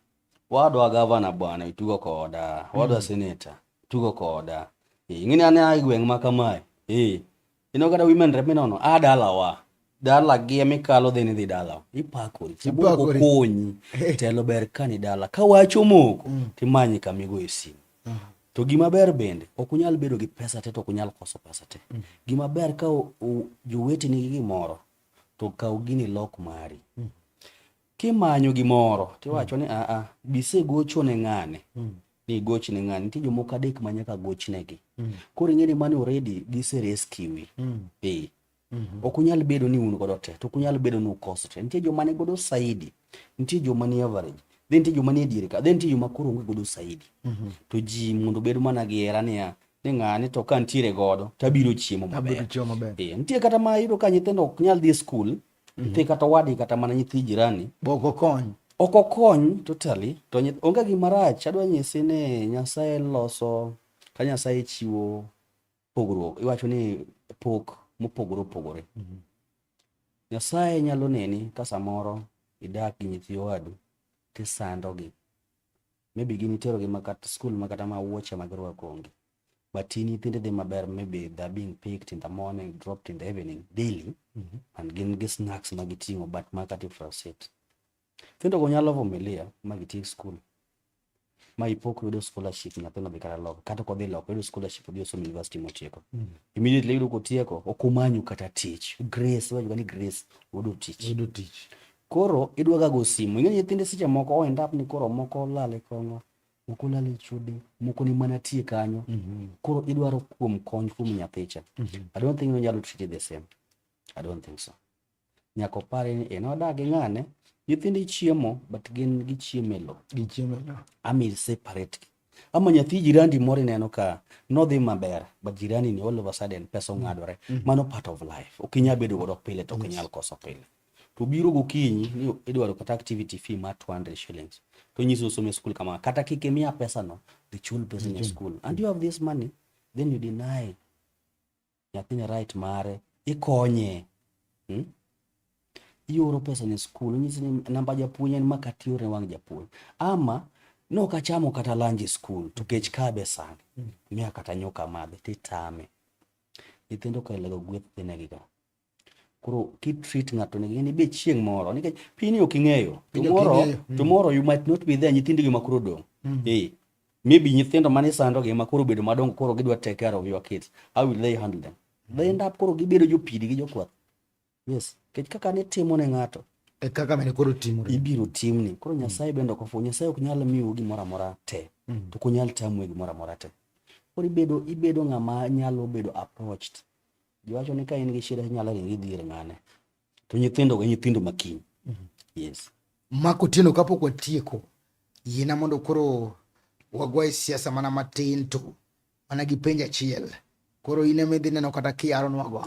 C: wadwa gavana bwana itugo koda, wadwa senator tugo koda. Eh, ing'e ni an a e gweng' ma kamae. Eh, ineno kata women rep minono, a dalawa. Dala gi emikalo dhi ni dhi dalawa. Ipakori. Samoro ok
B: Ipakori.
C: okonyi. Telo ber ka ni dala. Ka wach omoko, timanyi kama igoye simu. To gima ber bende, ok unyal bedo gi pesa te to ok unyal koso pesa te. Gima ber ka joweteni gi gimoro, to kaw gini lok mari. Kimanyo gimoro, tiwacho ni aa, bisegocho ne ng'ane. Ni goch ne ng'ane. Nitie jomoko adek ma nyaka gochnegi. Koro ing'e ni mano already gise rescue. Eh. Ok unyal bedo ni un godo te, to ok unyal bedo ni ukoso te. Nitie joma ni godo saidi, nitie joma ni average, then nitie joma ni e diere ka, then nitie joma koro onge godo saidi. To ji mondo obed mana gi hera niya, ni ng'ane to ka nitiere godo, tabiro chiemo maber.
B: Abiro chiemo maber.
C: Eh, nitie kata ma iyudo ka nyithindo ok nyal dhi e skul, nyithi kata wadgi kata mana nyithi jirani
B: Bok okony.
C: ok okony totally to onge gima rach adwa nyisi ni Nyasaye loso ka Nyasaye chiwo pogruok iwacho ni pok mopogore opogore. Nyasaye nyalo neni ka samoro idak gi nyithi owadu tisandogi. Maybe gin iterogi ma kata skul ma kata ma wuoche ma girwako onge. But in nyithindi dhi maber maybe they're being picked in the morning, dropped in the evening daily and gin gi snacks ma giting'o but ma kata ifraset. Nyithindo go nyalo vumilia ma gitiek skul ma ipo koyudo scholarship nyathino dhi kata loka kata kodhi loka oyudo scholarship odhi osomo university motieko. Immediately iyudo kotieko ok omanyo kata tich. Grace iwacho ga ni Grace oyudo tich.
B: Yudo tich.
C: Koro idwa ga go simu. Ing'e ni nyithinde seche moko o end up ni koro moko olal e kong'o, moko olal e chode, moko ni mana tie kanyo. Koro idwaro kuom kony kuom nyathicha. I don't think onyalo treat it the same. I don't think so. Nyaka opare ni en odak gi ng'ane, nyithinde chiemo but gin gichiemo e lowo.
B: Gichiemo e lowo.
C: Ama separate gi. Ama nyathi jirandi moro ineno ka nodhi maber but jirani ni all of a sudden pesa ong'adore. Mano part of life. Ok inyal bedo godo pile to ok inyal koso pile. To biro gokinyi ni idwaro kata activity fee mar 200 shillings. To nyiso osomo e skul kama kata kik imiya pesa no, dhi chul pesa ni e skul. And you have this money, then you deny nyathini right mare, ikonye. Ioro pesa ne skul, inyisi ni namba japuonj en ma kata iorne wang' japuonj. Ama nok achamo kata lunch e skul to kech kabe sani. Miya kata nyuka amadhi titame. Nyithindo kaelego gweth dhi negi ga. Koro ki treat ng'ato nigi ni be chieng' moro nikech piny ok ing'eyo.
B: Piny ok
C: Tomorrow,
B: ing'eyo.
C: tomorrow you might not be there nyithindi gi ma koro odong'. Eh. Maybe nyithindo mane sando gi ma koro obedo madongo koro gidwa take care of your kids. How will they handle them? They end up koro gibedo jopidi gi jokwath. Yes. Nikech kaka nitimo ne ng'ato
B: E kaka mene koro timore.
C: ibiro timni. Koro Nyasaye bende ok ofuwo. Nyasaye ok nyal miyou gimoro amora te. To ok onyal tamou gimoro amora te. Koro ibedo ng'ama nyalo bedo approached. Jiwacho ni ka in gi shida inyalo ringo idhi ir ng'ane. To nyithindo go e nyithindo makiny. Yes.
B: Mark Otieno kapok watieko. Yiena mondo koro wagoye siasa mana matin to mana gi penjo achiel. Koro in ema idhi neno kata kiyaronwago.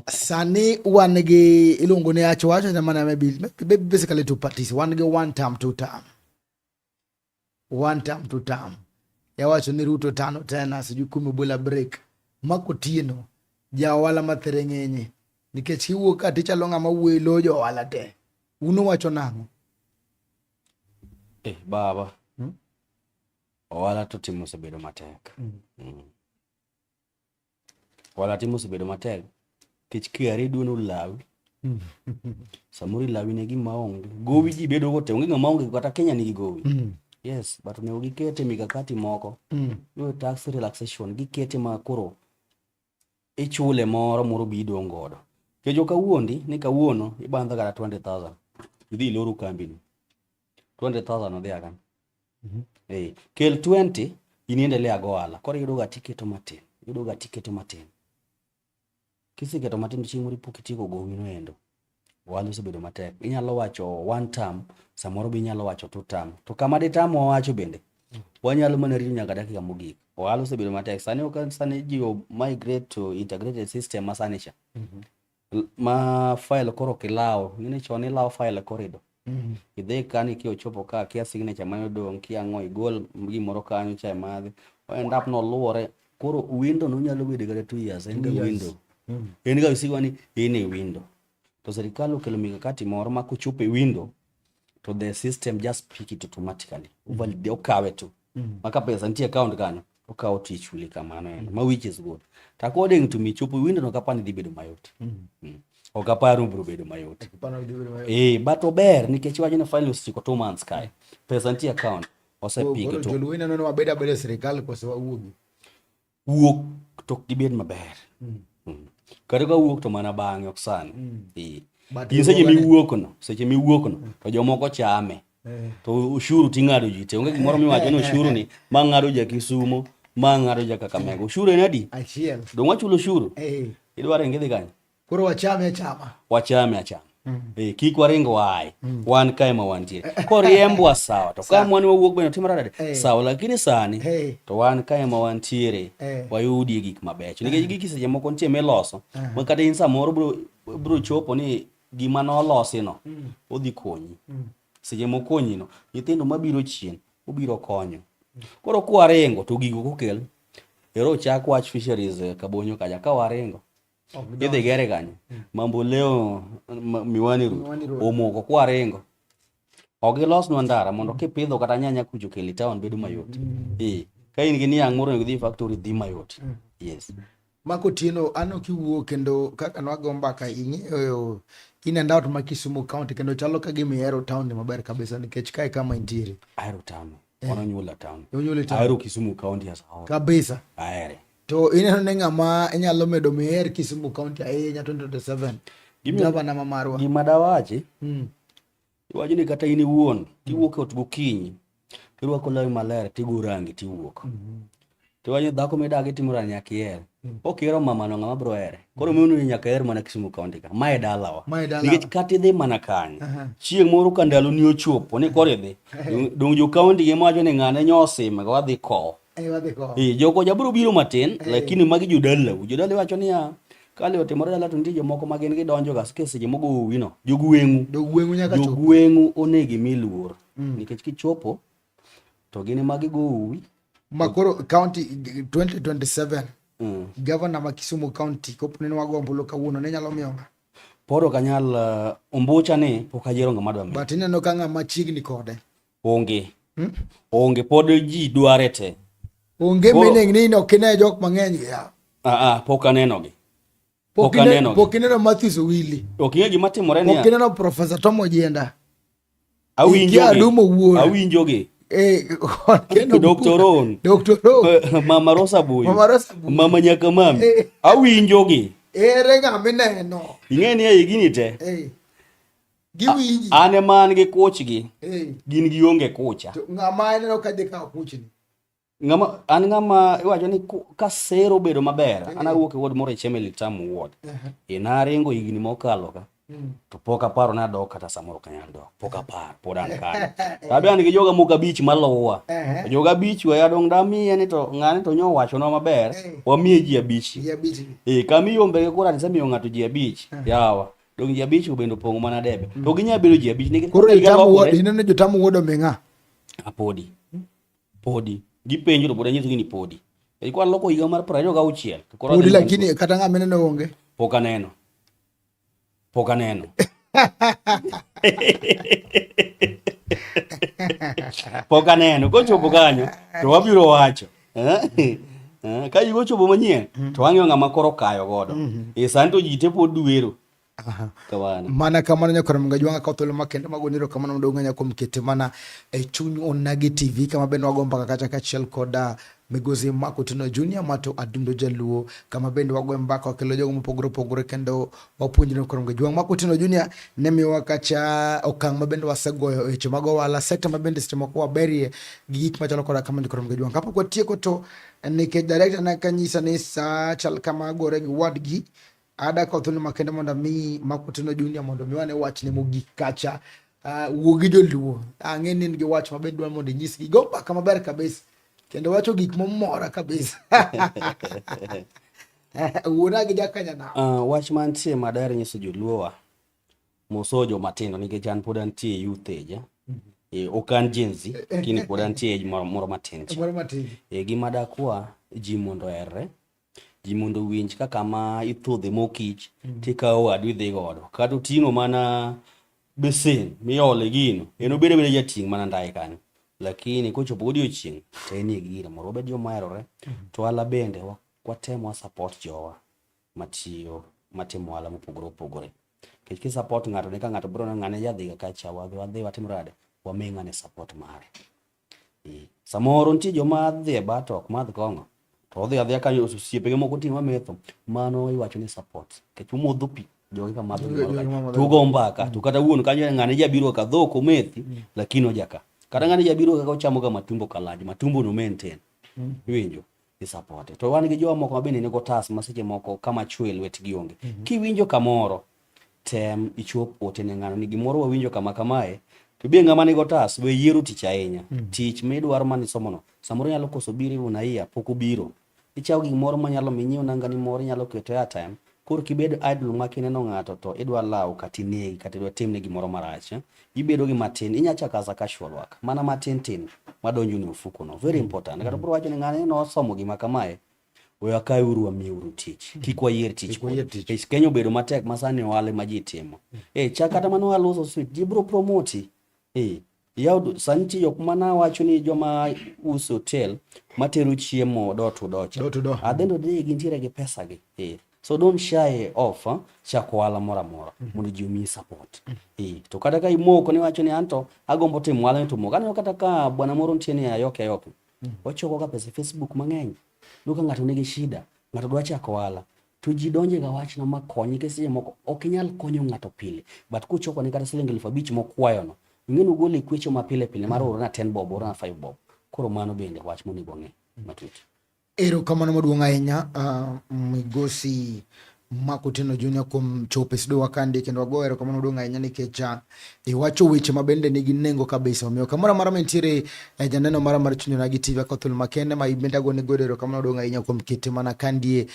B: Sani wan gi iluongo ni acho wacho na mana maybe, maybe basically two parties. Wan gi one term, two term. One term, two term. Yawacho ni Ruto tano tena sijui kumi bila break. Mako Otieno ja ohala ma Thereng'enye nikech iwuok ka tichalo ng'ama wuoyo lo jo ohala te. Un uwacho nang'o?
C: Eh, baba. Ohala to timo osebedo matek. Ohala timo osebedo matek. Nikech KRA dwa nolawi. Samoro ilawi ne gima onge. Gowi ji bedo go te. Onge ng'ama onge kata Kenya nigi gowi. Yes, but onego gikete mikakati moko. Iwe tax relaxation gikete ma koro ichule moro moro bi idong' godo. Nikech ok awuondi ni kawuono ibandho kata 20,000 idhi iloro kambini. 20,000 odhi akanye. Eh, kel 20 in endelea go ohala. Koro iyudo ga tiketo matin, iyudo ga tiketo matin. Kiseketo matin to chieng' moro ipo kitieko gowi no endo. Ohala osebedo matek. Inyalo wacho one term, samoro be inyalo wacho two term. To kama ditamwa wacho bende, wanyalo mana rito nyaka dakika mogik. Ohala osebedo matek. Sani ok sani ji o migrate to integrated system ma sani cha. Ma file koro ok ilawo. Ing'e ni chon ilawo file e corridor. Idhi kani kia ochopo ka kia signature mane odong' kia ang'o igol gimoro kanyo cha imadhi. O end up noluwore. Koro window no nyalo bedo kata 2 years en ga window. En ga isigwa ni in e window. To sirikal okelo mikakati moro ma kochopo e window to the system just pick it automatically. Validate okawe tu. Ma ka pesa nitie account kanyo okawo to ichuli kamano endo. Ma which is good. To according to me chopo e window no kapani dhi bedo mayot. Ok apar ni biro bedo mayot. Eh, but ober nikech iwacho ni file osechiko 2 months kae. Pesa nitie account. Osepiki
B: Koro
C: to
B: joluo ineno ni wabed abeda e sirikal koso wawuogi?
C: Wuok to ok dibed maber. Kata ka wuok to mana bang'e ok sani. Eh.
B: But
C: In seche
B: riwruogane-
C: miwuok no, seche miwuok no to jomoko chame. To ushuru ting'ado ji te. Onge gimoro miwacho ni ushuru ni ma ng'ado ja Kisumo, ma ng'ado ja Kakamega. Ushuru en adi?
B: Achiel.
C: Dong' wachulo ushuru. Idwaro ringo idhi kanye?
B: Koro wachame achama.
C: Wachame achama. Eh, kik waring wae. Wan kae ma wantie. Koriembwa sawa. To ka mwan wawuok bende timore nade? Sawa, lakini sani to wan kae ma wantiere wayudie gik mabecho. Nikech giki seche moko nitie miloso ma kata in samoro bro bro chopo ni gima nolosi no odhi konyi. Seche mokonyi no, nyithindo mabiro chien obiro konyo. Koro kwaringo to gigo kokel ero chak wach fisheries Kabonyo kacha ka waringo idhi gere kanyo Mamboleo Miwani Road omoko kwaringo ok gilosnwa ndara mondo kipidho kata nyanya kucho keli town bedo mayot. Eh, ka in gi niang' moro onego idhi factory dhi mayot. Yes.
B: Mark Otieno, an ok iwuo kendo kaka nwago mbaka ing'eyo in and out ma Kisumu County kendo chalo ka gima ihero town ni maber kabisa nikech kae kama intiere.
C: Ahero town. Wan onyuola town.
B: Onyuoli town.
C: Ahero Kisumu County as a whole.
B: Kabisa.
C: Ahere.
B: To ineno ni ng'ama inyalo medo miher Kisumu County ahinya 2027? Gavana ma marwa.
C: Gima dawachi, iwacho ni kata in iwuon tiwuok e ot gokinyi tirwako lawi maler tigo rangi tiwuok. Tiwacho ni dhako midagi timo rani nyaka iher. Ok ihero mamano ng'ama biro here. Koro miuno ni nyaka iher mana Kisumu County ka. Mae dalawa.
B: Mae dalawa.
C: Nikech kata idhi mana kanyo. Chieng' moro ka ndalo ni ochopo ni koro idhi. Dong jo county gi wacho ni ng'ane nyosime wadhi kowo.
B: Eh, wadhi kowo.
C: Eh, jogo jabiro biro matin lakini magi jodalau. Jodalau wacho niya kale otimore dala to nitie jomoko ma gin gidonjo ga ke seche mogo uwi no. Jogweng'u.
B: Jogweng'u nyaka chop.
C: Jogweng'u onego imi luor. Nikech kichopo to gin ema gigo uwi.
B: Ma koro county 2027 governor ma Kisumu County kopo ne wago ombulu kawuono ne nyalo miyo ng'a?
C: Pod ok anyal ombucha ni pok ayiero ng'ama dwa miyo.
B: But ineno ka ng'ama chiegni kode.
C: Onge. Onge pod ji dware te.
B: Onge meaning ni ok ine jok mang'eny gi ya.
C: Ah ah pok aneno gi. Pok aneno gi.
B: Pok ineno Matthews Owili.
C: Ok ing'e gima timore niya.
B: Pok ineno Professor Tom Ojienda.
C: Awinjo gi.
B: Adumo wuoro.
C: Awinjo gi.
B: Eh,
C: Dr. Ron.
B: Dr. Ron.
C: Mama Rosa Buyu.
B: Mama Rosa Buyu.
C: Mama Nyakamami.
B: Eh.
C: Awinjo gi.
B: Ere ng'ama ineno?
C: Ing'e ni ei gini te.
B: Eh. Giwinji.
C: An ema an gi kuchgi.
B: Eh.
C: Gin gionge kucha.
B: To ng'ama ineno ka dhi kawo kuchni?
C: Ng'ama an ng'ama iwacho ni ka sero obedo maber, an awuok e ward moro e Chemelil Tamu ward. E naringo higni mokalo ka. To pok aparo ni adok kata samoro ok anyal dok. Pok aparo, pod an kanyo. Tabe an gi joga moko abich maluwa. To joga abich we adong' damiye ni to ng'ani to nyo owachonwa maber, wamiye ji abich.
B: Ji abich.
C: Eh, kama iombe gi kura nisemiyo ng'ato ji abich. Yawa. Dong' ji abich go bende opong'o mana debe. To ginya bedo ji abich nikech
B: Koro
C: kaka higa
B: jotamu
C: lokore,
B: wuod, ineno jotamu wuod oming'a.
C: Ah, podi. Podi. Gipenjo to pod anyisogi ni podi. E kwa loko higa mar 26. To koro
B: Podi
C: adhi
B: lakini kata ng'ama ineno onge.
C: pok aneno. Pok aneno. Pok aneno. Kochopo kanyo to wabiro wacho. Eh? Eh, Ka higa ochopo manyien to wang'iyo ng'ama koro kayo godo. E sani to ji te pod dwero. Kamano.
B: Mana kamano nyakoro mga jwanga ka thuolo makende mago niro kamano maduong' ahinya kuom kete mana e chuny Onagi TV kama bende wago mbaka kacha kaachiel kod migosi Mark Otieno Junior mato Adundo Jaluo kama bende wago mbaka wakelo jogo mopogore opogore kendo wapuonjre nyakoro mga jwang'. Mark Otieno Junior ne miyowa kacha okang' ma bende wasegoyo e weche mag ohala sekta ma bende seche moko waberie gi gik machalo koda kama nyakoro mga jwang'. Kapok watieko to nikech director ne kanyisa ni saa chal kama gore gi wadgi Ada kawo thuolo makende mondo ami Mark Otieno Junior mondo mi wane wachne mogik kacha. Wuo gi joluo. Ang'e ni in gi wach maber dwa mondo inyisgi. Go mbaka maber kabisa. Kendo wacho gik momora kabisa. Wuona gi jakanya
C: Wach mantie madaher nyiso joluowa moso joma tindo nikech an pod antie youth age. Ok an Gen Z, lakini pod antie age moro moro matin cha.
B: Moro matin.
C: Gima dakwa ji mondo oherre ji mondo owinj ka kama ithudhe mo kich tikawo wadu idhi godo kata oting'o mana besen miole gino en obed abeda jating' mana ndaye kanyo lakini kochopo godiochieng' to en e gino moro wabed joma oherore to ohala bende watem wa support jowa matiyo matimo ohala mopogore opogore nikech ki support ng'ato ne ka ng'ato biro neno ng'ane jadhiga kacha wadhi wadhi watim nade wami ng'ane support mare. Samoro nitie joma dhi e bar to ok madh kong'o to odhi adhiya kanyo osiepege moko oting'o mametho mano iwacho ni support nikech umodho pi jogi ka madho gimoro kanyo to ugo mbaka to kata wuon kanyo ng'ane jabiro ka dhok omethi lakini oja ka kata ng'ane jabiro kaka ochamo ga matumbo kalaj matumbo no maintain iwinjo isapote to wan gi jowa moko ma bende nigo tas ma seche moko kama chwe e lwetgi onge kiwinjo kamoro tem ichop ote ne ng'ano ni gimoro wawinjo kama kamae to be ng'ama nigo tas we yiero tich ahinya tich midwaro mani somono samoro nyalo koso biro even a pok obiro ichawo gimoro manyalo mi inyiew nangani moro inyalo keto airtime koro kibedo idle ma kineno ng'ato to idwa lawo kata inegi kata idwa timne gimoro marach ibedo gi matin inya chako as a casual work mana matin tin madonjo ni ofuko no very important kata bro wacho ni ng'ani nosomo gima kamae we wakauru wamiuru tich kik wayier tich
B: Kik wayier tich.
C: Nikech Kenya obedo matek ma sani ohala ma ji timo chak kata mana ohala uso sweet ji bro promote yaw sani nitie jok mana wacho ni joma uso hotel matero chiemo door to door cha
B: Door to door.
C: At the end of the day gintiere gi pesa gi So don't shy off chako ohala moro amora mondo ji omiyi support. To kata ka imoko ni wacho ni anto agombo timo ohala ni to moko. Aneno kata ka bwana moro nitie ni Ayoki Ayoki. Ochoko ga pesa e Facebook mang'eny. Iyudo ka ng'ato nigi shida, ng'ato dwa chako ohala. To ji donje ga wachno ma konye nikech seche moko ok inyal konyo ng'ato pile. But kochoko ne kata siling 5,000 mokwayo no, ing'e ni ogolo e kwecho ma pile pile mar orna 10 bob, orna 5 bob. Koro mano bende wach monego wang'e matut.
B: Erokamano maduong' ahinya migosi Mark Otieno Junior kuom chopo e studio wa kandi kendo wagoyo erokamano maduong' ahinya nikech iwacho weche ma bende nigi nengo kabisa. Omiyo kamoro amora mantiere e janeno mara mar Chuny Onagi TV ka thuolo makende ma bende agone godo erokamano maduong' ahinya kuom kete mana kandie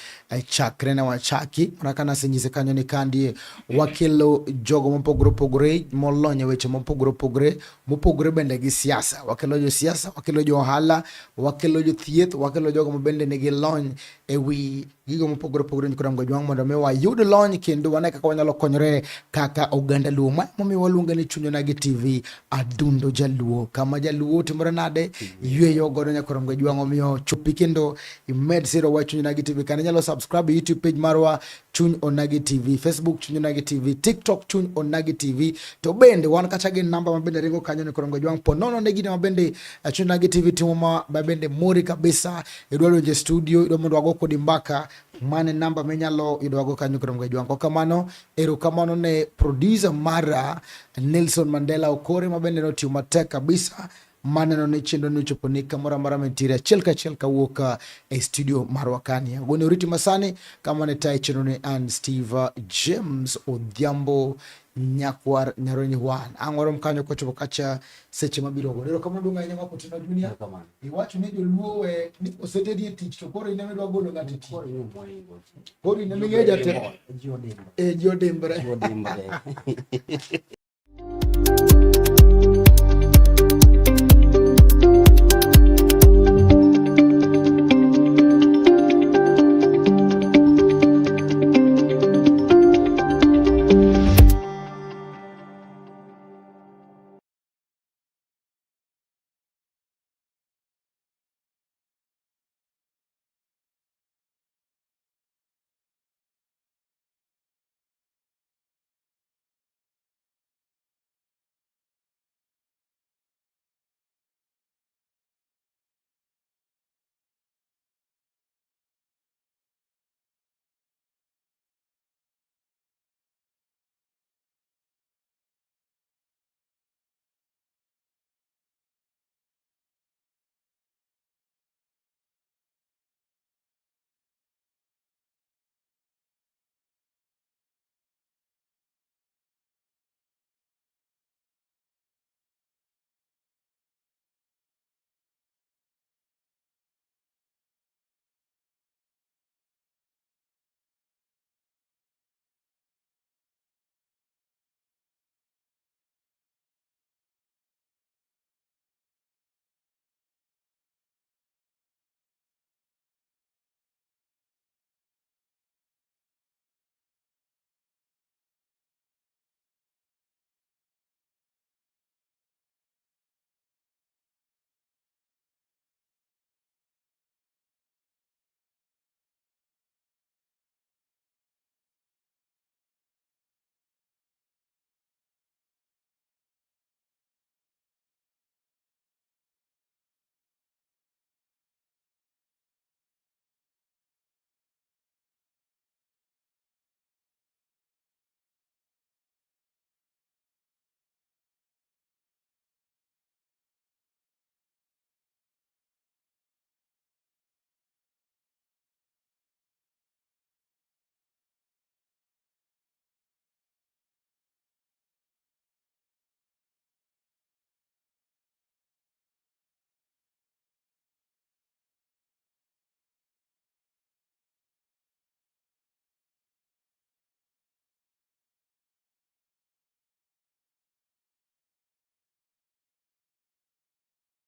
B: chakre ne wachaki mana ka nasenyise kanyo ni kandie wakelo jogo mopogore opogore molony e weche mopogore opogore mopogore bende gi siasa. Wakelo josiasa, wakelo jo ohala, wakelo jothieth, wakelo jogo ma bende nigi lony e wi gigo mopogore opogore nyikwa Ramogi Ajwang' mondo mi wayud lony kendo wane kaka wanyalo konyore kaka oganda Luo. Ma momiyo waluonge ni Chuny Onagi TV, Adundo Jaluo, kama Jaluo timore nade yweyo godo nyakwa Ramogi Ajwang'. Omiyo chopi kendo imed siro wa Chuny Onagi TV kane inyalo subscribe YouTube page marwa Chuny Onagi TV, Facebook Chuny Onagi TV, TikTok Chuny Onagi TV. To bende wan kacha gi namba ma bende ringo kanyo ni Korongo Jwang' po nono ne gine ma bende Chuny Onagi TV timo ma bende mori kabisa. Idwa donjo e studio, idwa mondo wago kodi mbaka, mane namba minyalo yudo wago kanyo Korongo Jwang'. Kwa kamano, erokamano ne producer mara Nelson Mandela Okore ma bende notiyo matek kabisa. Maneno ni chenro ni ochopo ni kamoro amora mantiere achiel kachiel kawuok e studio marwa kani. Agoni oriti masani kama ne tayo chenro ni an Steve James Odhiambo Nyakwar Nyaronyi Wan. Ang' warom kanyo kochopo kacha seche mabiro go. Erokamano duong' ahinya Mark Otieno Junior.
C: Erokamano.
B: Iwacho ni joluo we ni osetedi e tich to koro in ema idwa golo ng'ato e tich. Koro in ema ing'eyo jatelo.
C: Ji odimbre.
B: Eh, ji odimbre.
C: Ji odimbre.